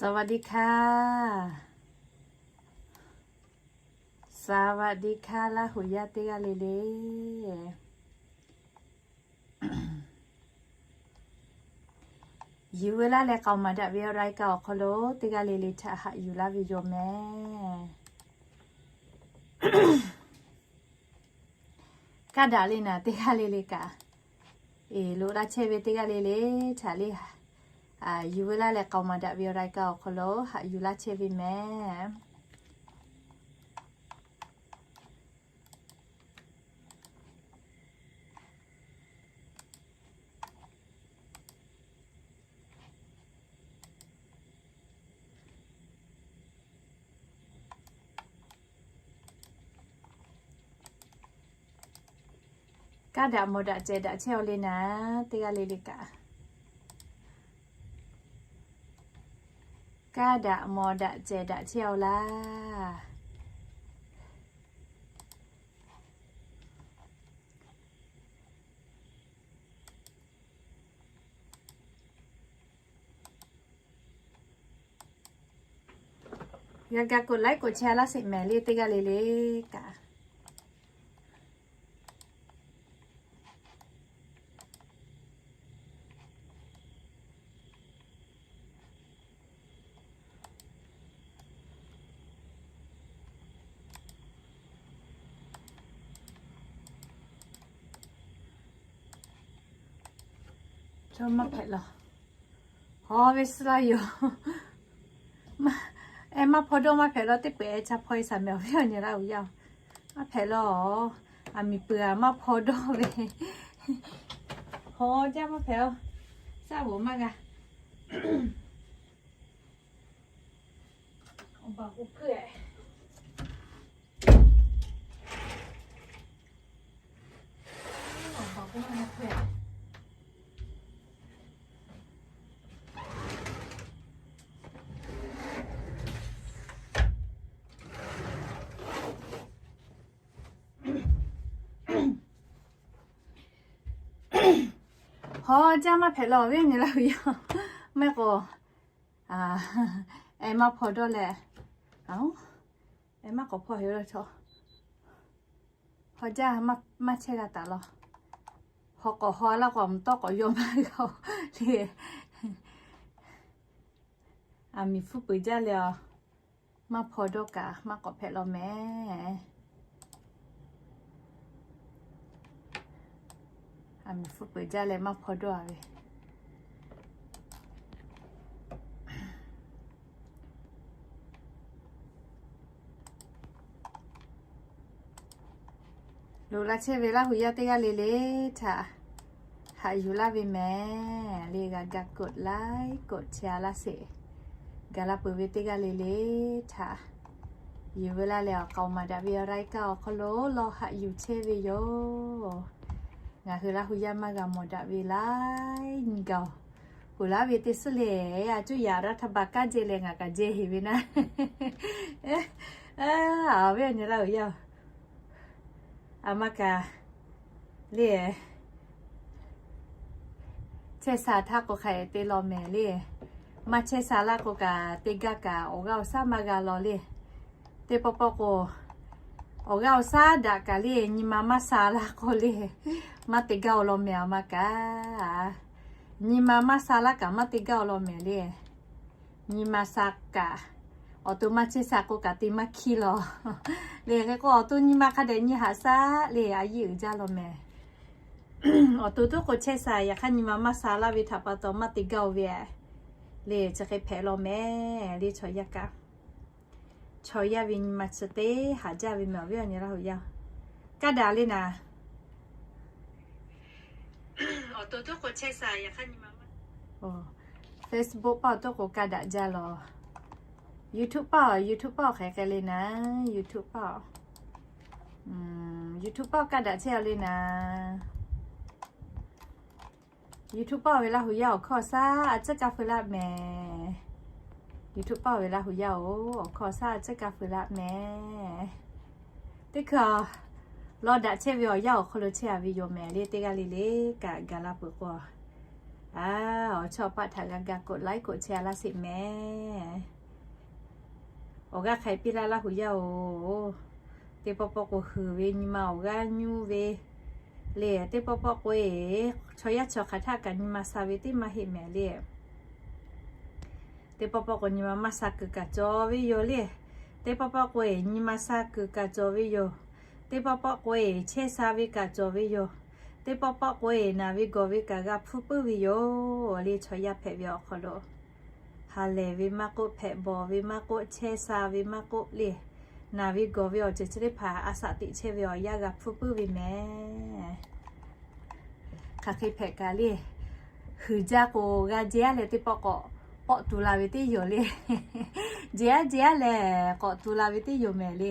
สวัสดีค่ะ สวัสดีค่ะ Laˇ huˍ yaˇ teˇ g'aˇ le le. Yuˬ veu laˇ leh k'aoˍ maˍ daꞈ ve awˬ รายการ awˬ hk'aw lo teˇ g'aˇ le le htaꞈ haꞈ yuˬ laˇ ve yoˬ mehˍ. Kaˇ daꞈ le naˍ teˇ g'aˇ le le kaꞈ, eˬ, loꞈ la chehˇ ve teˇ g'aˇ le le htaꞈ le, yuˬ veu laˇ leh k'aoˍ maˍ daꞈ ve awˬ รายการ awˬ hk'aw lo haꞈ yuˬ laˇ chehˇ ve mehˍ. Kaˇ daꞈ mawˬ daꞈ cehˬ daꞈ chehˇ aw le naˍ teˇ g'aˇ le le kaꞈ. Kaˇ daꞈ mawˬ daꞈ cehˬ daꞈ chehˇ aw laˇ. G'a ga กดไลค์ กดแชร์ laˇ sheˍ mehˍ le teˇ g'aˇ le le kaꞈ. Chaw maˇ hpehꞈ law. Haw ve suh laˇ yoˬ. Ehˉ, maˇ hpaw dawˇ maˇ hpehꞈ law, teˇ peuˬ ehˉ ca hpaw e shaˍ mehˍ awˬ viˉ awˬ nyi laˇ uˬ yaˇ-oˬ. Maˇ hpehꞈ law. Aˬ miˍ peuˬ aˬ maˇ hpaw dawˇ ve. Haw jaˇ maˇ hpehꞈ law. Shaˉ g'oˍ maˇ g'a. Haw jaˇ maˇ hpehꞈ law awˬ viˉ awˬ nyi laˇ uˬ yaˇ. Maˇ k'o, ehˉ maˇ hpaw dawˇ leh, ehˉ maˇ k'awꞈ hpaw heˆ law chaw. Haw jaˇ maˇ chehˇ g'a taˍ law. Haw k'awꞈ haw laˇ k'o, mvuhˇ tawˇ k'awꞈ yaw maˇ g'a le. Aˬ miˍ hpfuhˇ peuˬ jaˇ leh, maˇ hpaw dawˇ kaꞈ maˇ k'awꞈ hpehꞈ law mehˍ. Aˬ miˍ hpfuhˇ peuˬ jaˇ leh maˇ hpaw dawˇ a ve. Loꞈ la chehˇ ve Laˇ huˍ yaˇ teˇ g'aˇ le le htaꞈ haꞈ yuˬ laˇ ve mehˍ le. G'a ga กดไลค์ กดแชร์ laˇ sheˍ. Gaˬ la peuˬ ve teˇ g'aˇ le le htaꞈ yuˬ veu laˇ leh awˬ k'aoˍ maˍ daꞈ ve awˬ รายการ awˬ hk'aw lo lawˬ haꞈ yuˬ chehˇ ve yoˬ. Ngaˬ hui Laˇ huˍ yaˇ maˇ g'a mawˬ daꞈ ve laiˉ nyi gaˬ-oˬ. Peuˬ laˇ ve teˇ suhˉ le, a cuˇ yaꞈ รัฐบาล kaꞈ jehˇ leh ngaˬ kaꞈ jehˇ heˍ ve naˆ. Awˬ viˉ awˬ nyi laˇ uˬ yaˇ-oˬ, a maˇ kaꞈ le, chehˇ sha htaˇ k'o hk'a te law mehˍ le. Maˇ chehˇ sha laˇ k'o kaꞈ teˇ gaˇ kaꞈ awˬ g'aˇ awˬ shaˉ maˇ g'a law le. Teˇ pawˆ pawˆ k'o, awˬ g'aˇ awˬ shaˉ daꞈ kaꞈ le, nyi ma maˇ sha laˇ k'o le, maˇ te gaˇ-oˬ law mehˍ a maˇ kaꞈ. Nyi ma maˇ sha laˇ kaꞈ maˇ te gaˇ-oˬ law mehˍ le. Nyi ma sha kaꞈ, awˬ to maˇ chehˇ sha k'o kaꞈ te maˇ hkiˇ law le. Hk'e k'o awˬ to nyi ma hk'a dehꞈ nyi haꞈ shaˉ le, a yiˇ uiˍ jaˇ law mehˍ. Awˬ to tuˉ k'o chehˇ sha, yaꞈ hk'aˇ nyi ma maˇ sha laˇ ve htaꞈ pa taw maˇ te gaˇ-oˬ ve le. Chi hk'e hpehꞈ law mehˍ le. Chaw yaˇ kaꞈ, chaw yaˇ ve nyi ma chi teˇ haꞈ jaˇ ve mehˍ awˬ viˉ awˬ nyi Laˇ huˍ yaˇ-oˬ. Kaˇ daꞈ le naˍ. Awˬ to tuˉ k'o chehˇ sha, yaꞈ hk'aˇ nyi ma maˇ. Facebook paˆ awˬ to k'o kaˇ daꞈ jaˇ law. YouTube paˆ, YouTube paˆ awˬ hk'e hk'e le naˍ. YouTube paˆ, YouTube paˆ kaˇ daꞈ chehˇ a le naˍ. YouTube paˆ ve Laˇ huˍ yaˇ awˬ hkawˇ shaˉ a ciˉ kaˇ feu laˇ mehˍ. YouTube paˆ ve Laˇ huˍ yaˇ-oˬ, awˬ hkawˇ shaˉ a ciˉ kaˇ feu laˇ mehˍ. Teˇ hkui lawˇ daꞈ chehˇ ve awˬ yanˇ awˬ hk'aw lo chehˇ a ve yoˬ mehˍ le. Teˇ g'aˇ le le kaꞈ gaˬ la peuˬ k'o, A, awˬ chawˇ awˬ paˆ htaꞈ g'a ga กดไลค์ กดแชร์ laˇ sheˍ mehˍ. Awˬ g'aˇ hk'ai piˇ laˇ Laˇ huˍ yaˇ-oˬ, teˇ pawˆ pawˆ k'o huiˍ ve nyi ma awˬ g'aˇ nyuˇ ve le. Teˇ pawˆ pawˆ k'o-e, chaw yaˇ chi hk'aˬ htaˆ kaꞈ nyi ma sha ve teˇ maˇ heˆ mehˍ le. Teˇ pawˆ pawˆ k'o nyi ma maˇ sha kuiˬ kaꞈ cawˬ ve yoˬ le. Teˇ pawˆ pawˆ k'o-e nyi ma sha kuiˬ kaꞈ cawˬ ve yoˬ. Teˇ pawˆ pawˆ k'o-e chehˇ sha ve kaꞈ cawˬ ve yoˬ. Teˇ pawˆ pawˆ k'o-e naˬ ve gawˬ ve kaꞈ g'a hpuˇ puiˉ ve yoˬ le. Chaw yaˇ hpehꞈ ve awˬ hk'aw lo ha lehˬ ve maˇ k'oˆ, hpehꞈ bawˬ ve maˇ k'oˆ, chehˇ sha ve maˇ k'oˆ le, naˬ ve gawˬ ve awˬ ceuˬ chi teˇ hpaˍ a shaꞈ teꞈ chehˇ ve awˬ yanˇ g'a hpuˇ puiˉ ve mehˍ. Hk'aˬ hk'e hpehꞈ kaꞈ le, huiˍ jaˇ k'o g'a jehˇ aˉ leh teˇ pawˆ k'awꞈ pawˆ tu la ve teˇ yoˬ le. Jehˇ aˉ jehˇ aˉ leh k'awꞈ tu la ve teˇ yoˬ mehˍ le.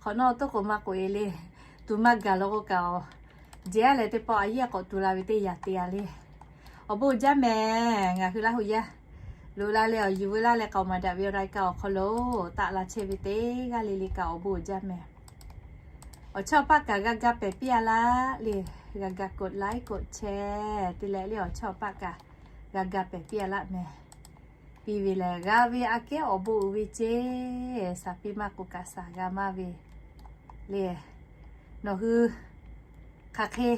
Hk'awꞈ nawˉ toˉ k'o maˇ k'oꞈ-e le. Tuˬ maˇ gaˬ law k'o kaꞈ, jehˇ aˉ leh teˇ pawˆ a yehˇ k'awꞈ tu la ve teˇ yanˇ te-a le. Awˬ bon uiˍ jaˇ mehˍ. Ngaˬ hui Laˇ huˍ yaˇ loꞈ la leh awˬ yuˬ veu laˇ leh k'aoˍ maˍ daꞈ ve awˬ รายการ awˬ hk'aw lo taˆ la chehˇ ve teˇ g'aˇ le le kaꞈ awˬ bon uiˍ jaˇ mehˍ. Awˬ chawˇ awˬ paˆ kaꞈ g'a ga pehˍ piˇ-a laˇ le. G'a ga กดไลค์ กดแชร์ te leh le awˬ chawˇ awˬ paˆ kaꞈ g'a ga pehˍ piˇ-a laˇ mehˍ. Piˇ ve lehˬ g'a ve aꞈ kehˉ awˬ bon uiˍ ve ceˇ. Shaˍ piˇ maˇ k'o kaꞈ shaˍ g'a maˇ ve le. Nawˬ hui hk'aˬ hk'e,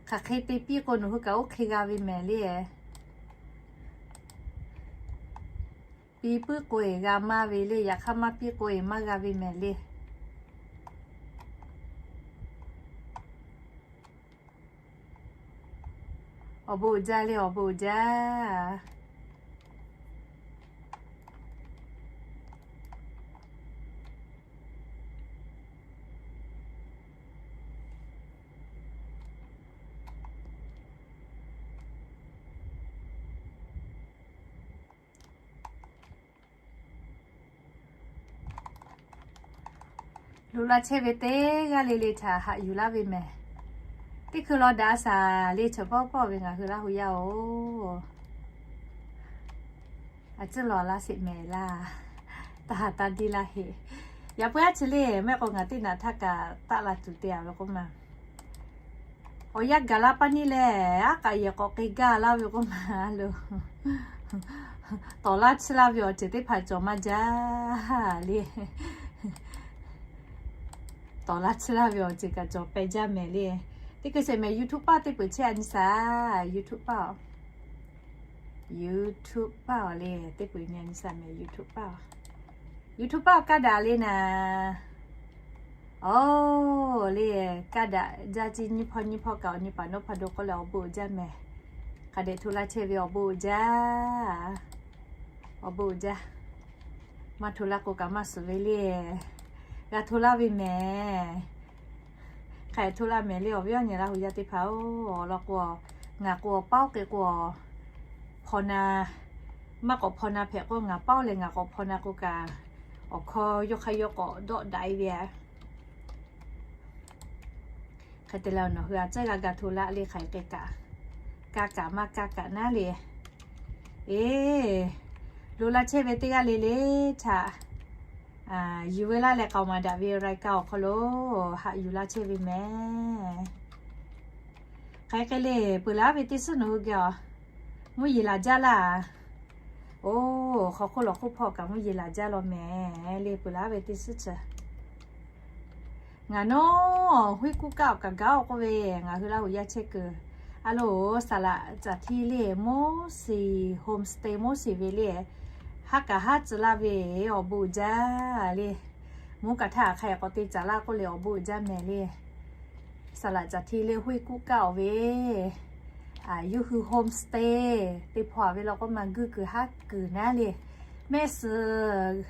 hk'aˬ hk'e te piˇ k'o nawˬ hui kaꞈ oˇ hk'e g'a ve mehˍ le. Piˇ puiˉ k'o-e g'a maˇ ve le. Yaꞈ hk'aˇ maˇ piˇ k'o-e maˇ g'a ve mehˍ le. Awˬ bon uiˍ jaˇ le, awˬ bon uiˍ jaˇ. Loꞈ la chehˇ ve teˇ g'aˇ le le htaꞈ haꞈ yuˬ laˇ ve mehˍ. Teˇ hkui law daꞈ a shaˍ le chaw pawˆ pawˆ ve ngaˬ hui Laˇ huˍ yaˇ-oˬ, a ciˉ law laˇ sheˍ mehˍ laˇ. Taˇ ha taˇ diˇ laˇ heˆ. Yaꞈ puiˉ aˉ chi le mehˆ k'o ngaˬ teˇ naꞈ htaˇ kaꞈ taˆ la tuˬ te-a ve k'oˆ ma. Awˬ yanˇ gaˬ laˇ paˇ neˇ lehˬ, aˉ k'aꞈ yehˬ k'awꞈ k'e gaˇ laˇ ve k'oˆ ma lo. Tawˍ laˇ chiˇ laˇ ve awˬ ceuˬ teˇ hpaˍ cawˬ maˇ jaˇ le. Tawˍ laˇ chiˇ laˇ ve awˬ ceuˬ kaꞈ cawˬ pehˍ jaˇ mehˍ le. Teˇ hkui sheˍ mehˍ YouTube paˇ teˇ peuˬ chehˇ-a nyi shaˍ. YouTube paˇ-oˬ, YouTube paˇ-oˬ le, teˇ peuˬ nyi nyi shaˍ mehˍ YouTube paˇ-oˬ. YouTube paˇ-oˬ kaˇ daꞈ le naˍ. Oˬ le, kaˇ daꞈ jaˇ ciˇ nyiˇ hpawˇ nyiˇ hpawˇ kaꞈ awˬ nyi paˍ nawˉ hpaˇ do k'oˆ leh awˬ bon uiˍ jaˇ mehˍ. Hk'a dehꞈ hto laˇ chehˇ ve awˬ bon uiˍ jaˇ. Awˬ bon uiˍ jaˇ. Maˇ hto laˇ k'o kaꞈ maˇ suhˍ ve le. G'a hto laˇ ve mehˍ. Hk'a dehꞈ hto laˇ mehˍ le awˬ viˉ awˬ nyi Laˇ huˍ yaˇ teˇ hpaˍ-oˬ. Awˬ lawn k'o, ngaˬ k'o awˬ paˉ oˇ hk'e k'o, hpaw na, maˇ k'awꞈ hpaw na hpehꞈ k'o ngaˬ paˉ-oˬ leh ngaˬ k'awꞈ hpaw na k'o kaꞈ, awˬ hkaw yawˇ hk'aˇ yawˇ k'awꞈ dawˆ daꞈ-e ve a. Hk'e te leh nawˬ hui a ciˉ g'a ga hto laˇ le hk'aˬ hk'e kaꞈ, kaˇ kaꞈ maˇ kaˇ kaꞈ naˉ le. Eˬ, loꞈ la chehˇ ve teˇ g'aˇ le le htaꞈ yuˬ ve laˇ leh k'aoˍ maˍ daꞈ ve รายการ awˬ hk'aw lo haꞈ yuˬ laˇ chehˇ ve mehˍ. Hk'aˬ hk'e le peuˬ laˇ ve teˇ suhˉ nawˬ hui geh-a, mvuhˇ yeˬ laˬ jaˇ laˇ. Oˬ, hk'aw hk'oˆ lawˬ hk'oˆ hpawˇ kaꞈ mvuhˇ yeˬ laˬ jaˇ law mehˍ le peuˬ laˇ ve teˇ suhˉ chi. Ngaˬ nawˉ huiˉ kuˉ kaˆ awˬ kaꞈ gaˬ-oˬ k'oˆ ve, ngaˬ hui Laˇ huˍ yaˇ chehˇ kuiˬ. A loˬ, saˍ laꞈ caˬ htiˇ le, Moˉseˍ homestay Moˉseˍ ve le, haˉ kaꞈ haˉ tcuh laˇ ve, awˬ bon uiˍ jaˇ le. Mvuhˇ kaꞈ htaˇ hk'a k'awꞈ te caˍ laˇ k'oˆ leh awˬ bon uiˍ jaˇ mehˍ le. Saˍ laꞈ caˬ htiˇ le huiˉ kuˉ kaˆ-oˬ ve, yawˇ hui homestay teˇ hpaˍ ve law k'o maˇ guiˇ kuiˬ haˉ kuiˬ naˉ le. Mehˆ suhˍ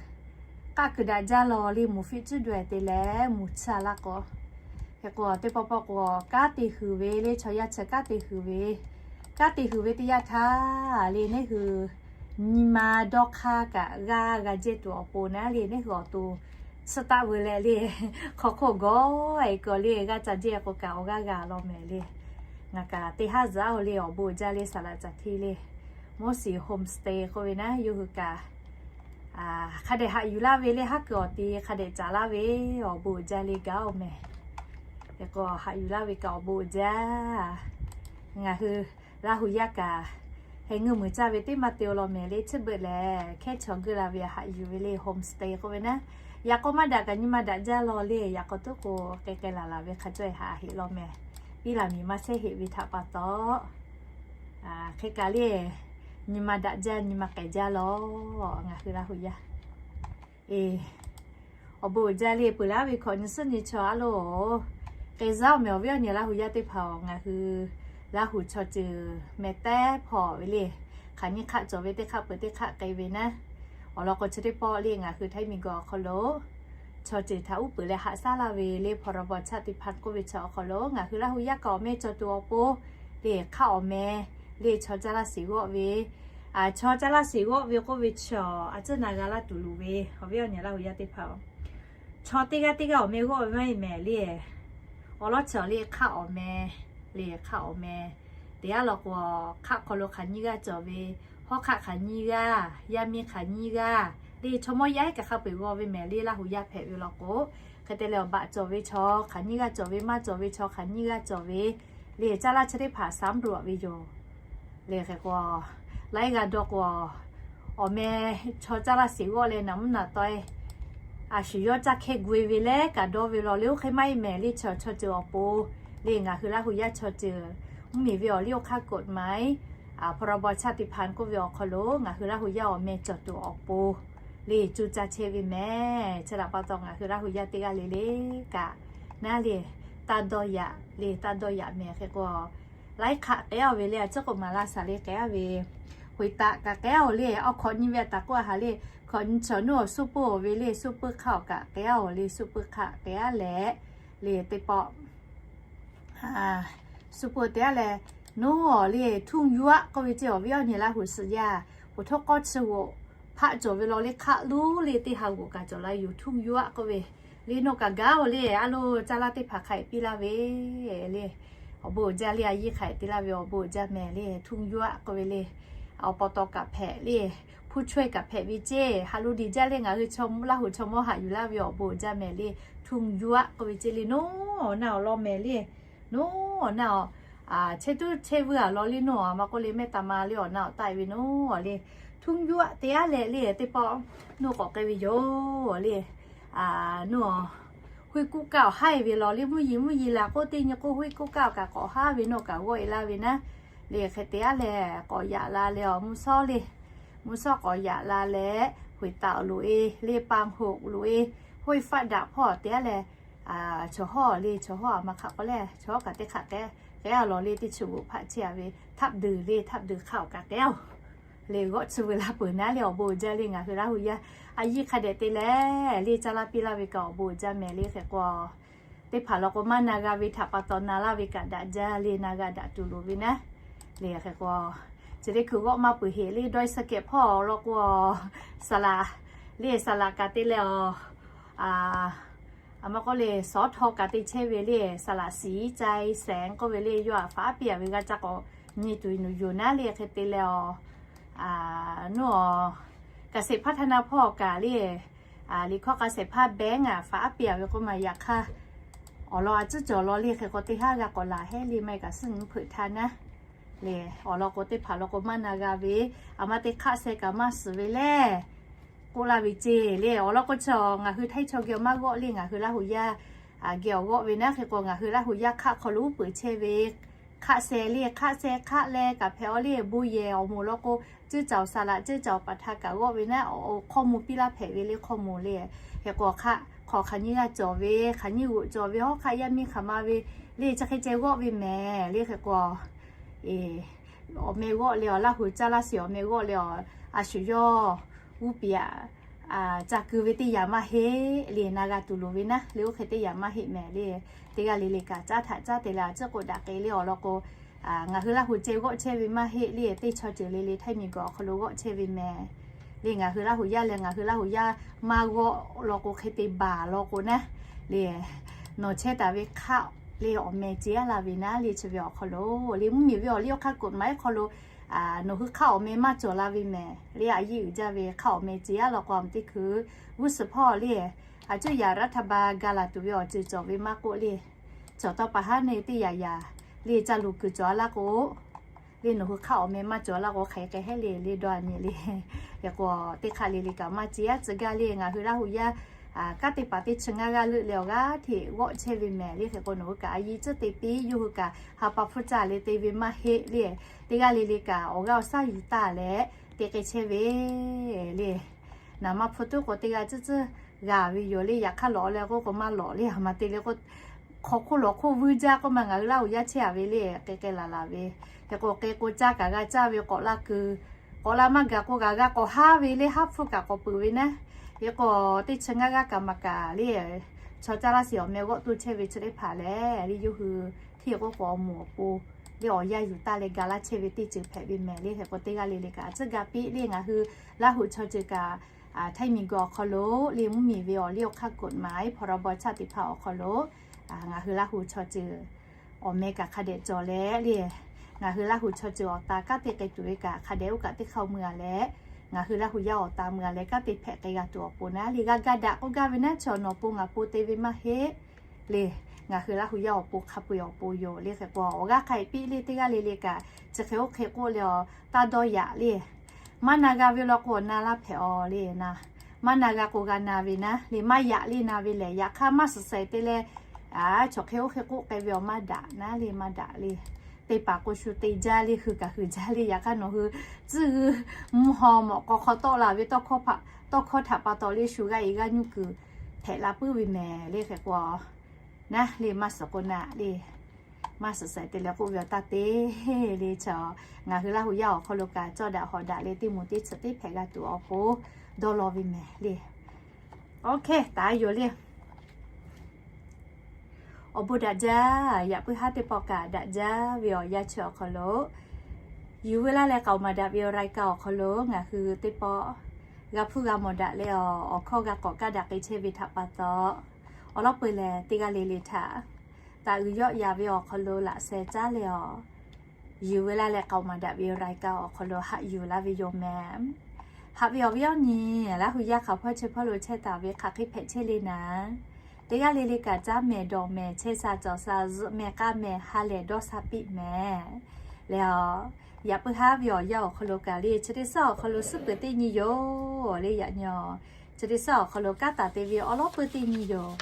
k'aˆ kuiˬ daꞈ jaˇ law le, mvuhˇ fiˆ cuˉ daweh te leh mvuhˇ tsuhˇ laˇ k'o, hk'e k'o teˇ pawˆ pawˆ k'o kanˉ te huiˍ ve le, chaw yaˇ chi kanˉ te huiˍ ve, kanˉ te huiˍ ve teˇ yanˇ htaˇ le neˇ hui nyi ma dawˇ hk'aˇ kaꞈ g'aˇ g'a jehˇ tuˬ awˬ pon naˉ le, neˇ hui awˬ to tsuhˇ taˆ veu leh le, hk'aw hk'oˆ gawˇ-e k'o le g'aˇ ca jehˇ k'o kaꞈ awˬ g'aˇ g'a law mehˍ le. Ngaˬ kaꞈ teˇ haˉ zuhꞈ-oˬ le, awˬ bon uiˍ jaˇ le saˍ laꞈ caˬ htiˇ le, Moˉseˍ homestay k'oˆ ve naˉ yawˇ hui kaꞈ hk'a dehꞈ haꞈ yuˬ laˇ ve le, haˉ kuiˬ awˬ te hk'a dehꞈ caˍ laˇ ve, awˬ bon uiˍ jaˇ le gaˬ-oˬ mehˍ. Hk'e k'o haꞈ yuˬ laˇ ve kaꞈ awˬ bon uiˍ jaˇ. Ngaˬ hui Laˇ huˍ yaˇ kaꞈ heh ngeuˇ muiˬ caˇ ve teˇ maˇ te-o law mehˍ le, chi beuꞈ lehˬ hkehˉ chaw geuˇ la ve haꞈ yuˬ ve le, homestay k'oˆ ve naˉ. Yaꞈ k'o maˇ daꞈ kaꞈ nyi ma daꞈ jaˇ law le, yaꞈ k'o tuˉ k'o k'ai k'ai laˬ laˬ ve hk'a caweh haꞈ heꞈ law mehˍ. Piˇ laˬ miˬ maˇ chehˇ heꞈ ve htaꞈ pa taw, hk'e kaꞈ le, nyi ma daꞈ jaˇ, nyi ma k'ai jaˇ law. Ngaˬ hui Laˇ huˍ yaˇ awˬ bon uiˍ jaˇ le, peuˬ laˇ ve hkawꞈ nyi suhˉ nyi chaw a loˬ. K'ai zaˇ-oˬ mehˍ awˬ viˉ awˬ nyi Laˇ huˍ yaˇ teˇ hpaˍ-oˬ, ngaˬ hui Laˇ huˍ chaw ceuˬ meh tehˉ hpawˇ ve le, hk'aˬ nyiˇ hk'aˆ cawˬ ve teˇ hk'aˆ peuˬ teˇ hk'aˆ k'ai ve naˉ. Awˬ lawn k'o chi teˇ pawˆ le ngaˬ hui Htaiˇ miˬ guiˬ awˬ hk'aw lo chaw ceuˬ htaꞈ uˉ peunˍ leh haꞈ shaˉ laˇ ve le, พรบ ชาติพันธุ์ k'oˆ ve chaw awˬ hk'aw lo ngaˬ hui Laˇ huˍ yaˇ kaꞈ awˬ meh cawˬ tuˬ awˬ pon le, hk'aˆ awˬ meh le, chaw caˇ laˇ shiˍ g'awˆ ve, chaw caˇ laˇ shiˍ g'awˆ ve k'oˆ ve chaw a tcuhˉ na g'a laˇ tuˬ loˍ ve, awˬ viˉ awˬ nyi Laˇ huˍ yaˇ teˇ hpaˍ-oˬ, chaw teˇ g'aˇ teˇ g'aˇ awˬ meh g'awˆ ve maˇ heˆ mehˍ le. Awˬ lawn chi awˬ le hk'aˆ awˬ meh le, hk'aˆ awˬ meh teˇ g'aˇ law k'o, hk'aˆ hk'aw lo hk'aˬ nyiˇ g'aˇ cawˬ ve, hawˉ hk'aˆ hk'aˬ nyiˇ g'aˇ, yaˇ miˇ hk'aˬ nyiˇ g'aˇ le, chaw mawˇ yaˇ ehˉ kaꞈ hk'a peu-eˬ g'aw ve mehˍ le, Laˇ huˍ yaˇ hpehꞈ ve law k'o. Hk'e te leh awˬ baꞈ cawˬ ve chaw hk'aˬ nyiˇ g'aˇ cawˬ ve, maˇ cawˬ ve chaw hk'aˬ nyiˇ g'aˇ cawˬ ve le, caˇ laˇ chi teˇ hpaˍ สำรวจ ve yoˬ. Le hk'e k'o, laiˉ g'aˇ dawˇ k'o, awˬ meh chaw caˇ laˇ shiˍ g'awˆ leh naˍ mvuhˇ naˍ taweh a shu yawˇ caˇ hkehˇ gu-e ve leh kaꞈ dawˇ ve law le, oˇ hk'e maˇ heˆ mehˍ le, chaw chaw ceuˬ awˬ pon le, ngaˬ hui Laˇ huˍ yaˇ chaw ceuˬ mvuhˇmiˬ ve awˬ liˇ awˬ hk'aˇ กฎหมาย พรบ ชาติพันธุ์ k'oˆ ve awˬ hk'aw lo ngaˬ hui Laˇ huˍ yaˇ awˬ meh cawˬ tuˬ awˬ pon le, cuˇ caˇ chehˇ ve mehˍ. Chi htaꞈ pa taw ngaˬ hui Laˇ huˍ yaˇ teˇ g'aˇ le le kaꞈ naˉ le, taˇ dawˇ yaꞈ le, taˇ dawˇ yaꞈ mehˍ. Hk'e k'o, laiˉ hk'aˆ k'ai-a ve le, a ciˉ k'o maˍ laˇ shaˍ le k'ai-a ve, hoꞈ taꞈ kaꞈ k'ai-a-oˬ le, awˬ hk'awꞈ nyi ve a taˍ k'oˆ a haˍ le, hk'awꞈ nyi chaw nuˇ awˬ suˇ puˇ-oˬ ve le, suˇ puˇ hk'aˆ awˬ kaꞈ k'ai-a-oˬ le, suˇ puˇ hk'aˆ k'ai-a leh le, teˇ pawˆ suˇ puˇ te-a leh, nuˇ awˬ le ทุ่งหยวก k'oˆ ve ceˇ, awˬ viˉ awˬ nyi Laˇ huˍ suhˍ yaˇ, ภูเขาทอง chi g'oꞈ hpaˆ cawˬ ve law le, hk'aˆ luˉ le teˇ ha g'oꞈ kaꞈ cawˬ la yoˬ, ทุ่งหยวก k'oˆ ve le. Nawˬ kaꞈ gaˇ-oˬ le, a loˬ caˇ laˇ teˇ hpaˍ hk'a-e piˇ laˇ ve le, awˬ bon uiˍ jaˇ le, a yiˇ hk'a-e te laˇ ve awˬ bon uiˍ jaˇ mehˍ le, ทุ่งหยวก k'oˆ ve le. Awˬ pa taw kaꞈ hpehꞈ le, ผู้ช่วย kaꞈ hpehꞈ ve ceˇ, ha lo diˬ jaˇ le, ngaˬ hui Laˇ huˍ chaw mawˇ haꞈ yuˬ laˇ ve awˬ bon uiˍ jaˇ mehˍ le, ทุ่งหยวก k'oˆ ve ceˇ le. Nawˬ awˬ na awˬ lawn mehˍ le, nawˬ awˬ na awˬ chehˇ tuˉ chehˇ vuiˇ a law le, nawˬ a maˇ k'oˆ le, mehˆ taˍ ma le, awˬ na awˬ taˆ-e ve nawˬ le, ทุ่งหยวก te-a leh le, teˇ pawˆ nawˬ k'awꞈ k'ai ve yoˬ le. Nawˬ ห้วยกุ๊กก้าว awˬ haˉ-e ve law le, mvuhˇ yeˬ mvuhˇ yeˬ laˬ k'oˆ teˇ nyi k'oˆ, ห้วยกุ๊กก้าว kaꞈ k'awꞈ haˉ ve, nawˬ kaꞈ g'awˆ-e laˇ ve naˉ le. Hk'e te-a leh k'awꞈ yaꞈ la leh awˬ mvuhˇ shawˉ le, mvuhˇ shawˉ k'awꞈ yaꞈ la leh, ห้วยเต่า loꞈ-e le, ปางหก loꞈ-e, ห้วยฟัดดาบ hpawˇ te-a leh, chaw hawˉ le, chaw hawˉ a maˇ hk'aˆ k'o le, chaw hawˉ kaꞈ teˇ hk'aˆ k'ai-a law le, teˇ chi g'oꞈ hpaˆ chehˇ-a ve, ทับเดิน le, ทับเดิน hk'aˆ awˬ kaꞈ k'ai-a le, g'awˆ chi ve laˇ peuˬ naˉ le, awˬ bon uiˍ jaˇ le, ngaˬ hui Laˇ huˍ yaˇ a yiˇ hk'a dehꞈ te leh le, caˇ laˇ piˇ laˇ ve kaꞈ awˬ bon uiˍ jaˇ mehˍ le. Hk'e k'o, teˇ hpaˍ law k'o maˇ na g'a ve htaꞈ pa taw na laˇ ve kaꞈ daꞈ jaˇ le, na g'a daꞈ tuˬ loˍ ve naˉ le. Hk'e k'o, chi teˇ hkui g'awˆ maˇ peuˬ heꞈ le, dawˇ-e saˍ kehˍ hpawˇ law k'o, saˍ laꞈ le, saˍ laꞈ kaꞈ te leh a, a maˇ k'oˆ le, สอทอ kaꞈ te chehˇ ve le, saˍ laꞈ ศรีไชยแสง k'oˆ ve le, yawˇ a faˍ aˉ piˇ a ve g'a ca k'awꞈ nyi tuˬ yoˬ naˉ le. Hk'e te leh a, nawˬ a เกษตรพัฒนา hpawˇ kaꞈ le, liꞈ hkawˇ k'a shehˍ hpaˇ แบงค์ a faˍ aˉ piˇ a ve k'oˆ ma yaꞈ hk'aˇ, awˬ lawn a tcuhˉ cawˬ law le. Hk'e k'o teˇ haˉ g'a k'awꞈ laˬ hehˉ le, maˇ heˆ kaꞈ suhˉ nyi hpeuꞈ htaˇ naˉ le. Awˬ lawn k'o teˇ hpaˍ law k'o maˇ na g'a ve, a ma te hk'aˆ sheh kaꞈ maˇ suhˍ ve le k'oˆ laˇ ve ceˇ le. Awˬ lawn k'o chi ngaˬ hui Htaiˇ chaw geh awˬ maˇ g'awˆ le, ngaˬ hui Laˇ huˍ yaˇ geh awˬ g'awˆ ve naˉ. Hk'e k'o ngaˬ hui Laˇ huˍ yaˇ hk'aˆ hk'aw lo uˉ peunˍ chehˇ ve hk'aˆ sheh le, hk'aˆ sheh hk'aˆ leh kaꞈ hpehꞈ-aw le, bon yehˬ awˬ moˍ law k'o, ceˇ caoˬ saˍ laꞈ ceˇ caoˬ paˍ htaꞈ kaꞈ g'awˆ ve naˉ, awˬ hkawˇ mvuh piˇ laˇ hpehꞈ ve le, hkawˇ mvuh le. Hk'e k'o hk'aˆ hk'aw hk'aˬ nyiˇ g'aˇ cawˬ ve, hk'aˬ nyiˇ g'oꞈ cawˬ ve, hawˉ hk'aˆ yaˇ miˇ hk'aˬ ma ve le, chi hk'e ceh g'awˆ ve mehˍ le. Hk'e k'o awˬ meh g'awˆ leh awˬ Laˇ huˍ caˇ laˇ shiˍ awˬ meh g'awˆ leh awˬ, a shu yawˇ g'uˇ piˍ aꞈ ca keu ve teˇ yanˇ maˇ heˆ le, na g'a tuˬ loˍ ve naˉ le. Oˇ hk'e teˇ yanˇ maˇ heˆ mehˍ le. Teˇ g'aˇ le le kaꞈ caˉ htaꞈ caˉ te leh a ciˉ k'o daꞈ k'e le. Awˬ lawn k'o, ngaˬ hui Laˇ huˍ ceh g'awˆ chehˇ ve maˇ heˆ le, teˇ chaw ceuˬ le le Htaiˇ miˬ guiˬ awˬ hk'aw lo g'awˆ chehˇ ve mehˍ le. Ngaˬ hui Laˇ huˍ yaˇ leh ngaˬ hui Laˇ huˍ yaˇ maˇ g'awˆ law k'o, hk'e te baˬ law k'o naˉ le, nawˬ chehˇ taˍ ve hk'aˆ le awˬ meh ceˇ-a la ve naˉ le, chi ve awˬ hk'aw lo le, mvuhˇmiˬ ve awˬ liˇ awˬ hk'aˇ กฎหมาย hk'aw lo nawˬ hui hk'aˆ awˬ meh maˇ cawˬ la ve mehˍ le. A yiˇ uiˍ jaˇ ve hk'aˆ awˬ meh ceˇ-a law k'o, a ma teˇ hkui g'uˇ suhˍ hpawˇ le, a cuˇ yaꞈ รัฐบาล ga laˬ tuˬ ve awˬ ceuˬ cawˬ ve maˇ k'oˆ le, cawˬ tawˇ pa haˉ neˇ teˇ yaꞈ yaꞈ le ca luˬ kuiˬ cawˬ a laˇ k'o, le nawˬ hui hk'aˆ awˬ meh maˇ cawˬ a laˇ k'o, hk'aˬ hk'e hk'e hehˉ le le dawˇ a nyi le. Hk'e k'o teˇ hk'aˆ le le kaꞈ maˇ ci aˉ tcuh gaˇ le. Ngaˬ hui Laˇ huˍ yaˇ kanˉ teˇ hpaˍ teˇ chi ngaˇ g'aˇ leuˆ leh awˬ g'aˇ hteꞈ g'awˆ chehˇ ve mehˍ le. Hk'e k'o nawˬ hui kaꞈ a yiˇ tcuhˉ te piˇ, yawˇ hui kaꞈ ha pa hpfuhˇ caˇ le te ve maˇ heˆ le. Teˇ g'aˇ le le kaꞈ awˬ g'aˇ awˬ shaˉ yuˬ taˇ leh te k'ai chehˇ ve le. Naˍ ma hpu tuˉ k'o teˇ g'aˇ tcuhˉ tcuhˉ g'a ve yoˬ le. Yaꞈ hk'aˇ lawꞈ leh k'oˆ k'o maˇ lawꞈ le. A ma te le k'o, hk'aw hk'oˆ lawꞈ hk'oˆ vuiˇ jaˇ k'oˆ ma ngaˬ hui Laˇ huˍ yaˇ chehˇ a ve le, k'ai k'ai laˬ laˬ ve. Hk'e k'o k'ai k'o caˇ kaꞈ g'a caˇ ve k'awꞈ la kuiˬ, k'awꞈ la maˇ gaˬ k'o kaꞈ g'a k'awꞈ haˉ ve le, haˉ hpfuhˇ kaꞈ k'awꞈ peuˬ ve naˉ. Hk'e k'o teˇ chi ngaˇ g'aˇ kaꞈ maˍ kaꞈ le, chaw caˇ laˇ shiˍ awˬ meh g'awˆ toˇ chehˇ ve chi teˇ hpaˍ lehˬ le, yawˇ hui hteˇ k'oˆ k'o awˬ moˍ awˬ pon le awˬ yanˇ yuˬ taˇ leh ga laˇ chehˇ ve teˇ ceuˬ hpehꞈ ve mehˍ le. Hk'e k'o teˇ g'aˇ le le kaꞈ tcuhˉ ga piˇ le. Ngaˬ hui Laˇ huˍ chaw ceuˬ kaꞈ htaiˇ miˬ guiˬ awˬ hk'aw lo le mvuhˇmiˬ ve awˬ liˇ awˬ hk'aˇ กฎหมาย พรบ ชาติพันธุ์ awˬ hk'aw lo ngaˬ hui Laˇ huˍ chaw ceuˬ awˬ meh kaꞈ hk'a dehꞈ cawˬ leh le, ngaˬ hui Laˇ huˍ chaw ceuˬ awˬ ta kanˉ te k'ai tuˬ ve kaꞈ hk'a dehꞈ oˇ kaꞈ teˇ hk'aˇ mui a leh, ngaˬ hui Laˇ huˍ yaˇ awˬ ta mui a leh kanˉ te hpehꞈ k'ai g'a tuˬ awˬ pon naˉ le g'a ga daꞈ k'oˆ gaˇ ve naˉ. Chaw nawˬ pon ngaˬ pon te ve maˇ heˆ le. Ngaˬ hui Laˇ huˍ yaˇ awˬ pon hk'a peu-eˬ awˬ pon yoˬ le. Hk'e k'o awˬ g'aˇ hk'a hk'e piˇ le teˇ g'aˇ le le kaꞈ chi hk'e oˇ hk'e k'oˆ le awˬ taˇ dawˇ yaꞈ le. Maˇ na g'a ve law k'o na laˇ hpehꞈ aw le naˉ. Maˇ na g'a k'o g'a na ve naˉ le, maˇ yaꞈ le na ve lehˬ, yaꞈ hk'aˇ maˇ suhˍ shaiˍ te leh, a, chaw hk'e oˇ hk'e k'oˆ k'ai ve awˬ maˇ daꞈ naˉ le, maˇ daꞈ le. Te paˍ k'o shu te jaˇ le, hui kaꞈ hui jaˇ le. Yaꞈ hk'aˇ nawˬ hui tcuhˇ g'uiˇ mvuhˇ haw mawꞈ k'aw hk'aw tawˆ la ve tawˇ hkawˇ htaꞈ pa taw le shu g'aˇ e g'aˇ nuˇ kuiˬ hpehꞈ la puiˉ ve mehˍ le. Hk'e k'o naˉ le maˇ suhˍ k'o naˉ le, maˇ suhˍ shaiˍ te leh k'oˆ ve awˬ taˇ te le. Chaw ngaˬ hui Laˇ huˍ yaˇ awˬ hk'aw lo kaꞈ cawˇ daꞈ hawˍ daꞈ leh teˇ moˍ teˇ chi teˇ hpehꞈ g'a tuˬ awˬ pon dawˇ law ve mehˍ le. Oˇ hk'e taˍ yoˬ le. Awˬ bon daꞈ jaˇ. Yaꞈ puiˉ haˉ teˇ pawˆ kaꞈ daꞈ jaˇ ve awˬ yanˇ chi awˬ hk'aw lo, yuˬ ve laˇ leh k'aoˍ maˍ daꞈ ve awˬ รายการ awˬ hk'aw lo ngaˬ hui teˇ pawˆ g'a hpuˇ g'a mawˬ daꞈ leh awˬ hkawˇ g'a k'awꞈ kaˇ daꞈ k'ai chehˇ ve htaꞈ pa taw, awˬ lawˉ peu lehˬ teˇ g'aˇ le le htaꞈ taˍ uiˍ yawˆ yan ve awˬ hk'aw lo laꞈ sheh caˉ leh awˬ yuˬ ve laˇ leh k'aoˍ maˍ daꞈ ve awˬ รายการ awˬ hk'aw lo haꞈ yuˬ laˇ ve yoˬ mehˍ. Haꞈ ve awˬ viˉ awˬ nyi, Laˇ huˍ yaˇ hk'aˬ hpawˇ chi hpawˇ lo chehˇ taˍ ve hk'aˬ hk'e hpehꞈ chehˇ le naˉ. Teˇ g'aˇ le le kaꞈ caˉ mehˍ dawˬ mehˍ chehˇ sha cawˬ sha zuhꞈ mehˍ k'aˇ mehˍ ha lehˬ dawˇ sha piˇ mehˍ. Leh a, yaꞈ puiˉ haˉ ve awˬ yanˇ awˬ hk'aw lo kaꞈ le chi teˇ suhˉ awˬ hk'aw lo suhˉ peuˬ teˇ nyi yoˬ le. Yaꞈ nyi a, chi teˇ suhˉ awˬ hk'aw lo kanˉ taˍ te ve awˬ lawˉ peu teˇ nyi yoˬ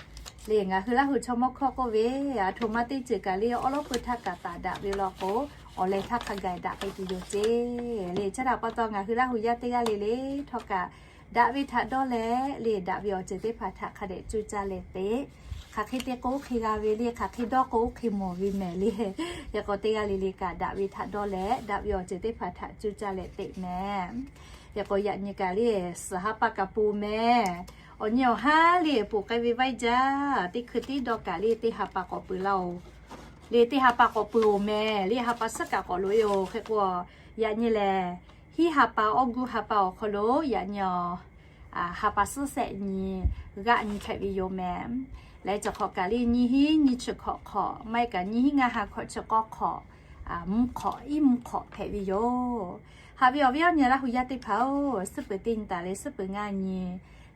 le. Ngaˬ hui Laˇ huˍ chaw mawˇ hkawˇ k'oˆ ve, a htoꞈ ma teˇ ceuˬ kaꞈ le awˬ lawˉ peu htaˇ kaꞈ taˍ daꞈ ve law k'o, awˬ leh htaˇ hk'a gaˬ daꞈ k'ai tuˬ yoˬ ceˇ le. Chi htaꞈ pa taw ngaˬ hui Laˇ huˍ yaˇ teˇ g'aˇ le le htawˇ kaꞈ daꞈ ve htaꞈ dawˇ leh le daꞈ ve awˬ ceuˬ teˇ hpaˍ htaꞈ hk'a dehꞈ cuˇ caˇ leh teꞈ. Hk'aˬ hk'e te k'o oˇ hk'e g'a ve le, hk'aˬ hk'e dawˇ k'o oˇ hk'e mawˬ ve mehˍ le. Yaꞈ k'aw teˇ g'aˇ le le kaꞈ daꞈ ve htaꞈ dawˇ leh daꞈ ve awˬ ceuˬ teˇ hpaˍ htaꞈ cuˇ caˇ leh teꞈ mehˍ. Yaꞈ k'aw yaꞈ nyi kaꞈ le suhˍ ha pa kaꞈ pon mehˍ. Awˬ nyi awˬ haˉ le ponˬ k'ai ve vaiˇ jaˇ. Teˇ hkui tiˉ dawˇ kaꞈ le teˇ ha pa k'awꞈ peuˬ laˇ oˬ. Le teˇ ha pa k'awꞈ peuˬ oˬ mehˍ. Le ha pa suhˉ kaꞈ k'awꞈ loꞈ e oˬ. Hk'e k'o yaꞈ nyi lehˬ, hiˉ ha pa awˇ gu ha pa awˬ hk'aw lo yaꞈ nyi a, ha pa suhˉ shehˆ nyi g'aˆ nyi hpehꞈ ve yoˬ mehˍ. Leh cawˬ hk'awꞈ kaꞈ le nyiˇ hinˉ nyiˇ chi hkawꞈ hk'awꞈ maˇ heˆ kaꞈ nyiˇ hinˉ ngaˇ ha hkawꞈ chi k'awˇ hk'awꞈ, mvuhˇ hk'awꞈ iˉ mvuhˇ hk'awꞈ hpehꞈ ve yoˬ. Haꞈ ve awˬ viˉ awˬ nyi Laˇ huˍ yaˇ teˇ hpaˍ oˬ, suhˉ peuˬ teˇ nyi taˍ leh suhˉ peuˬ ngaˇ nyi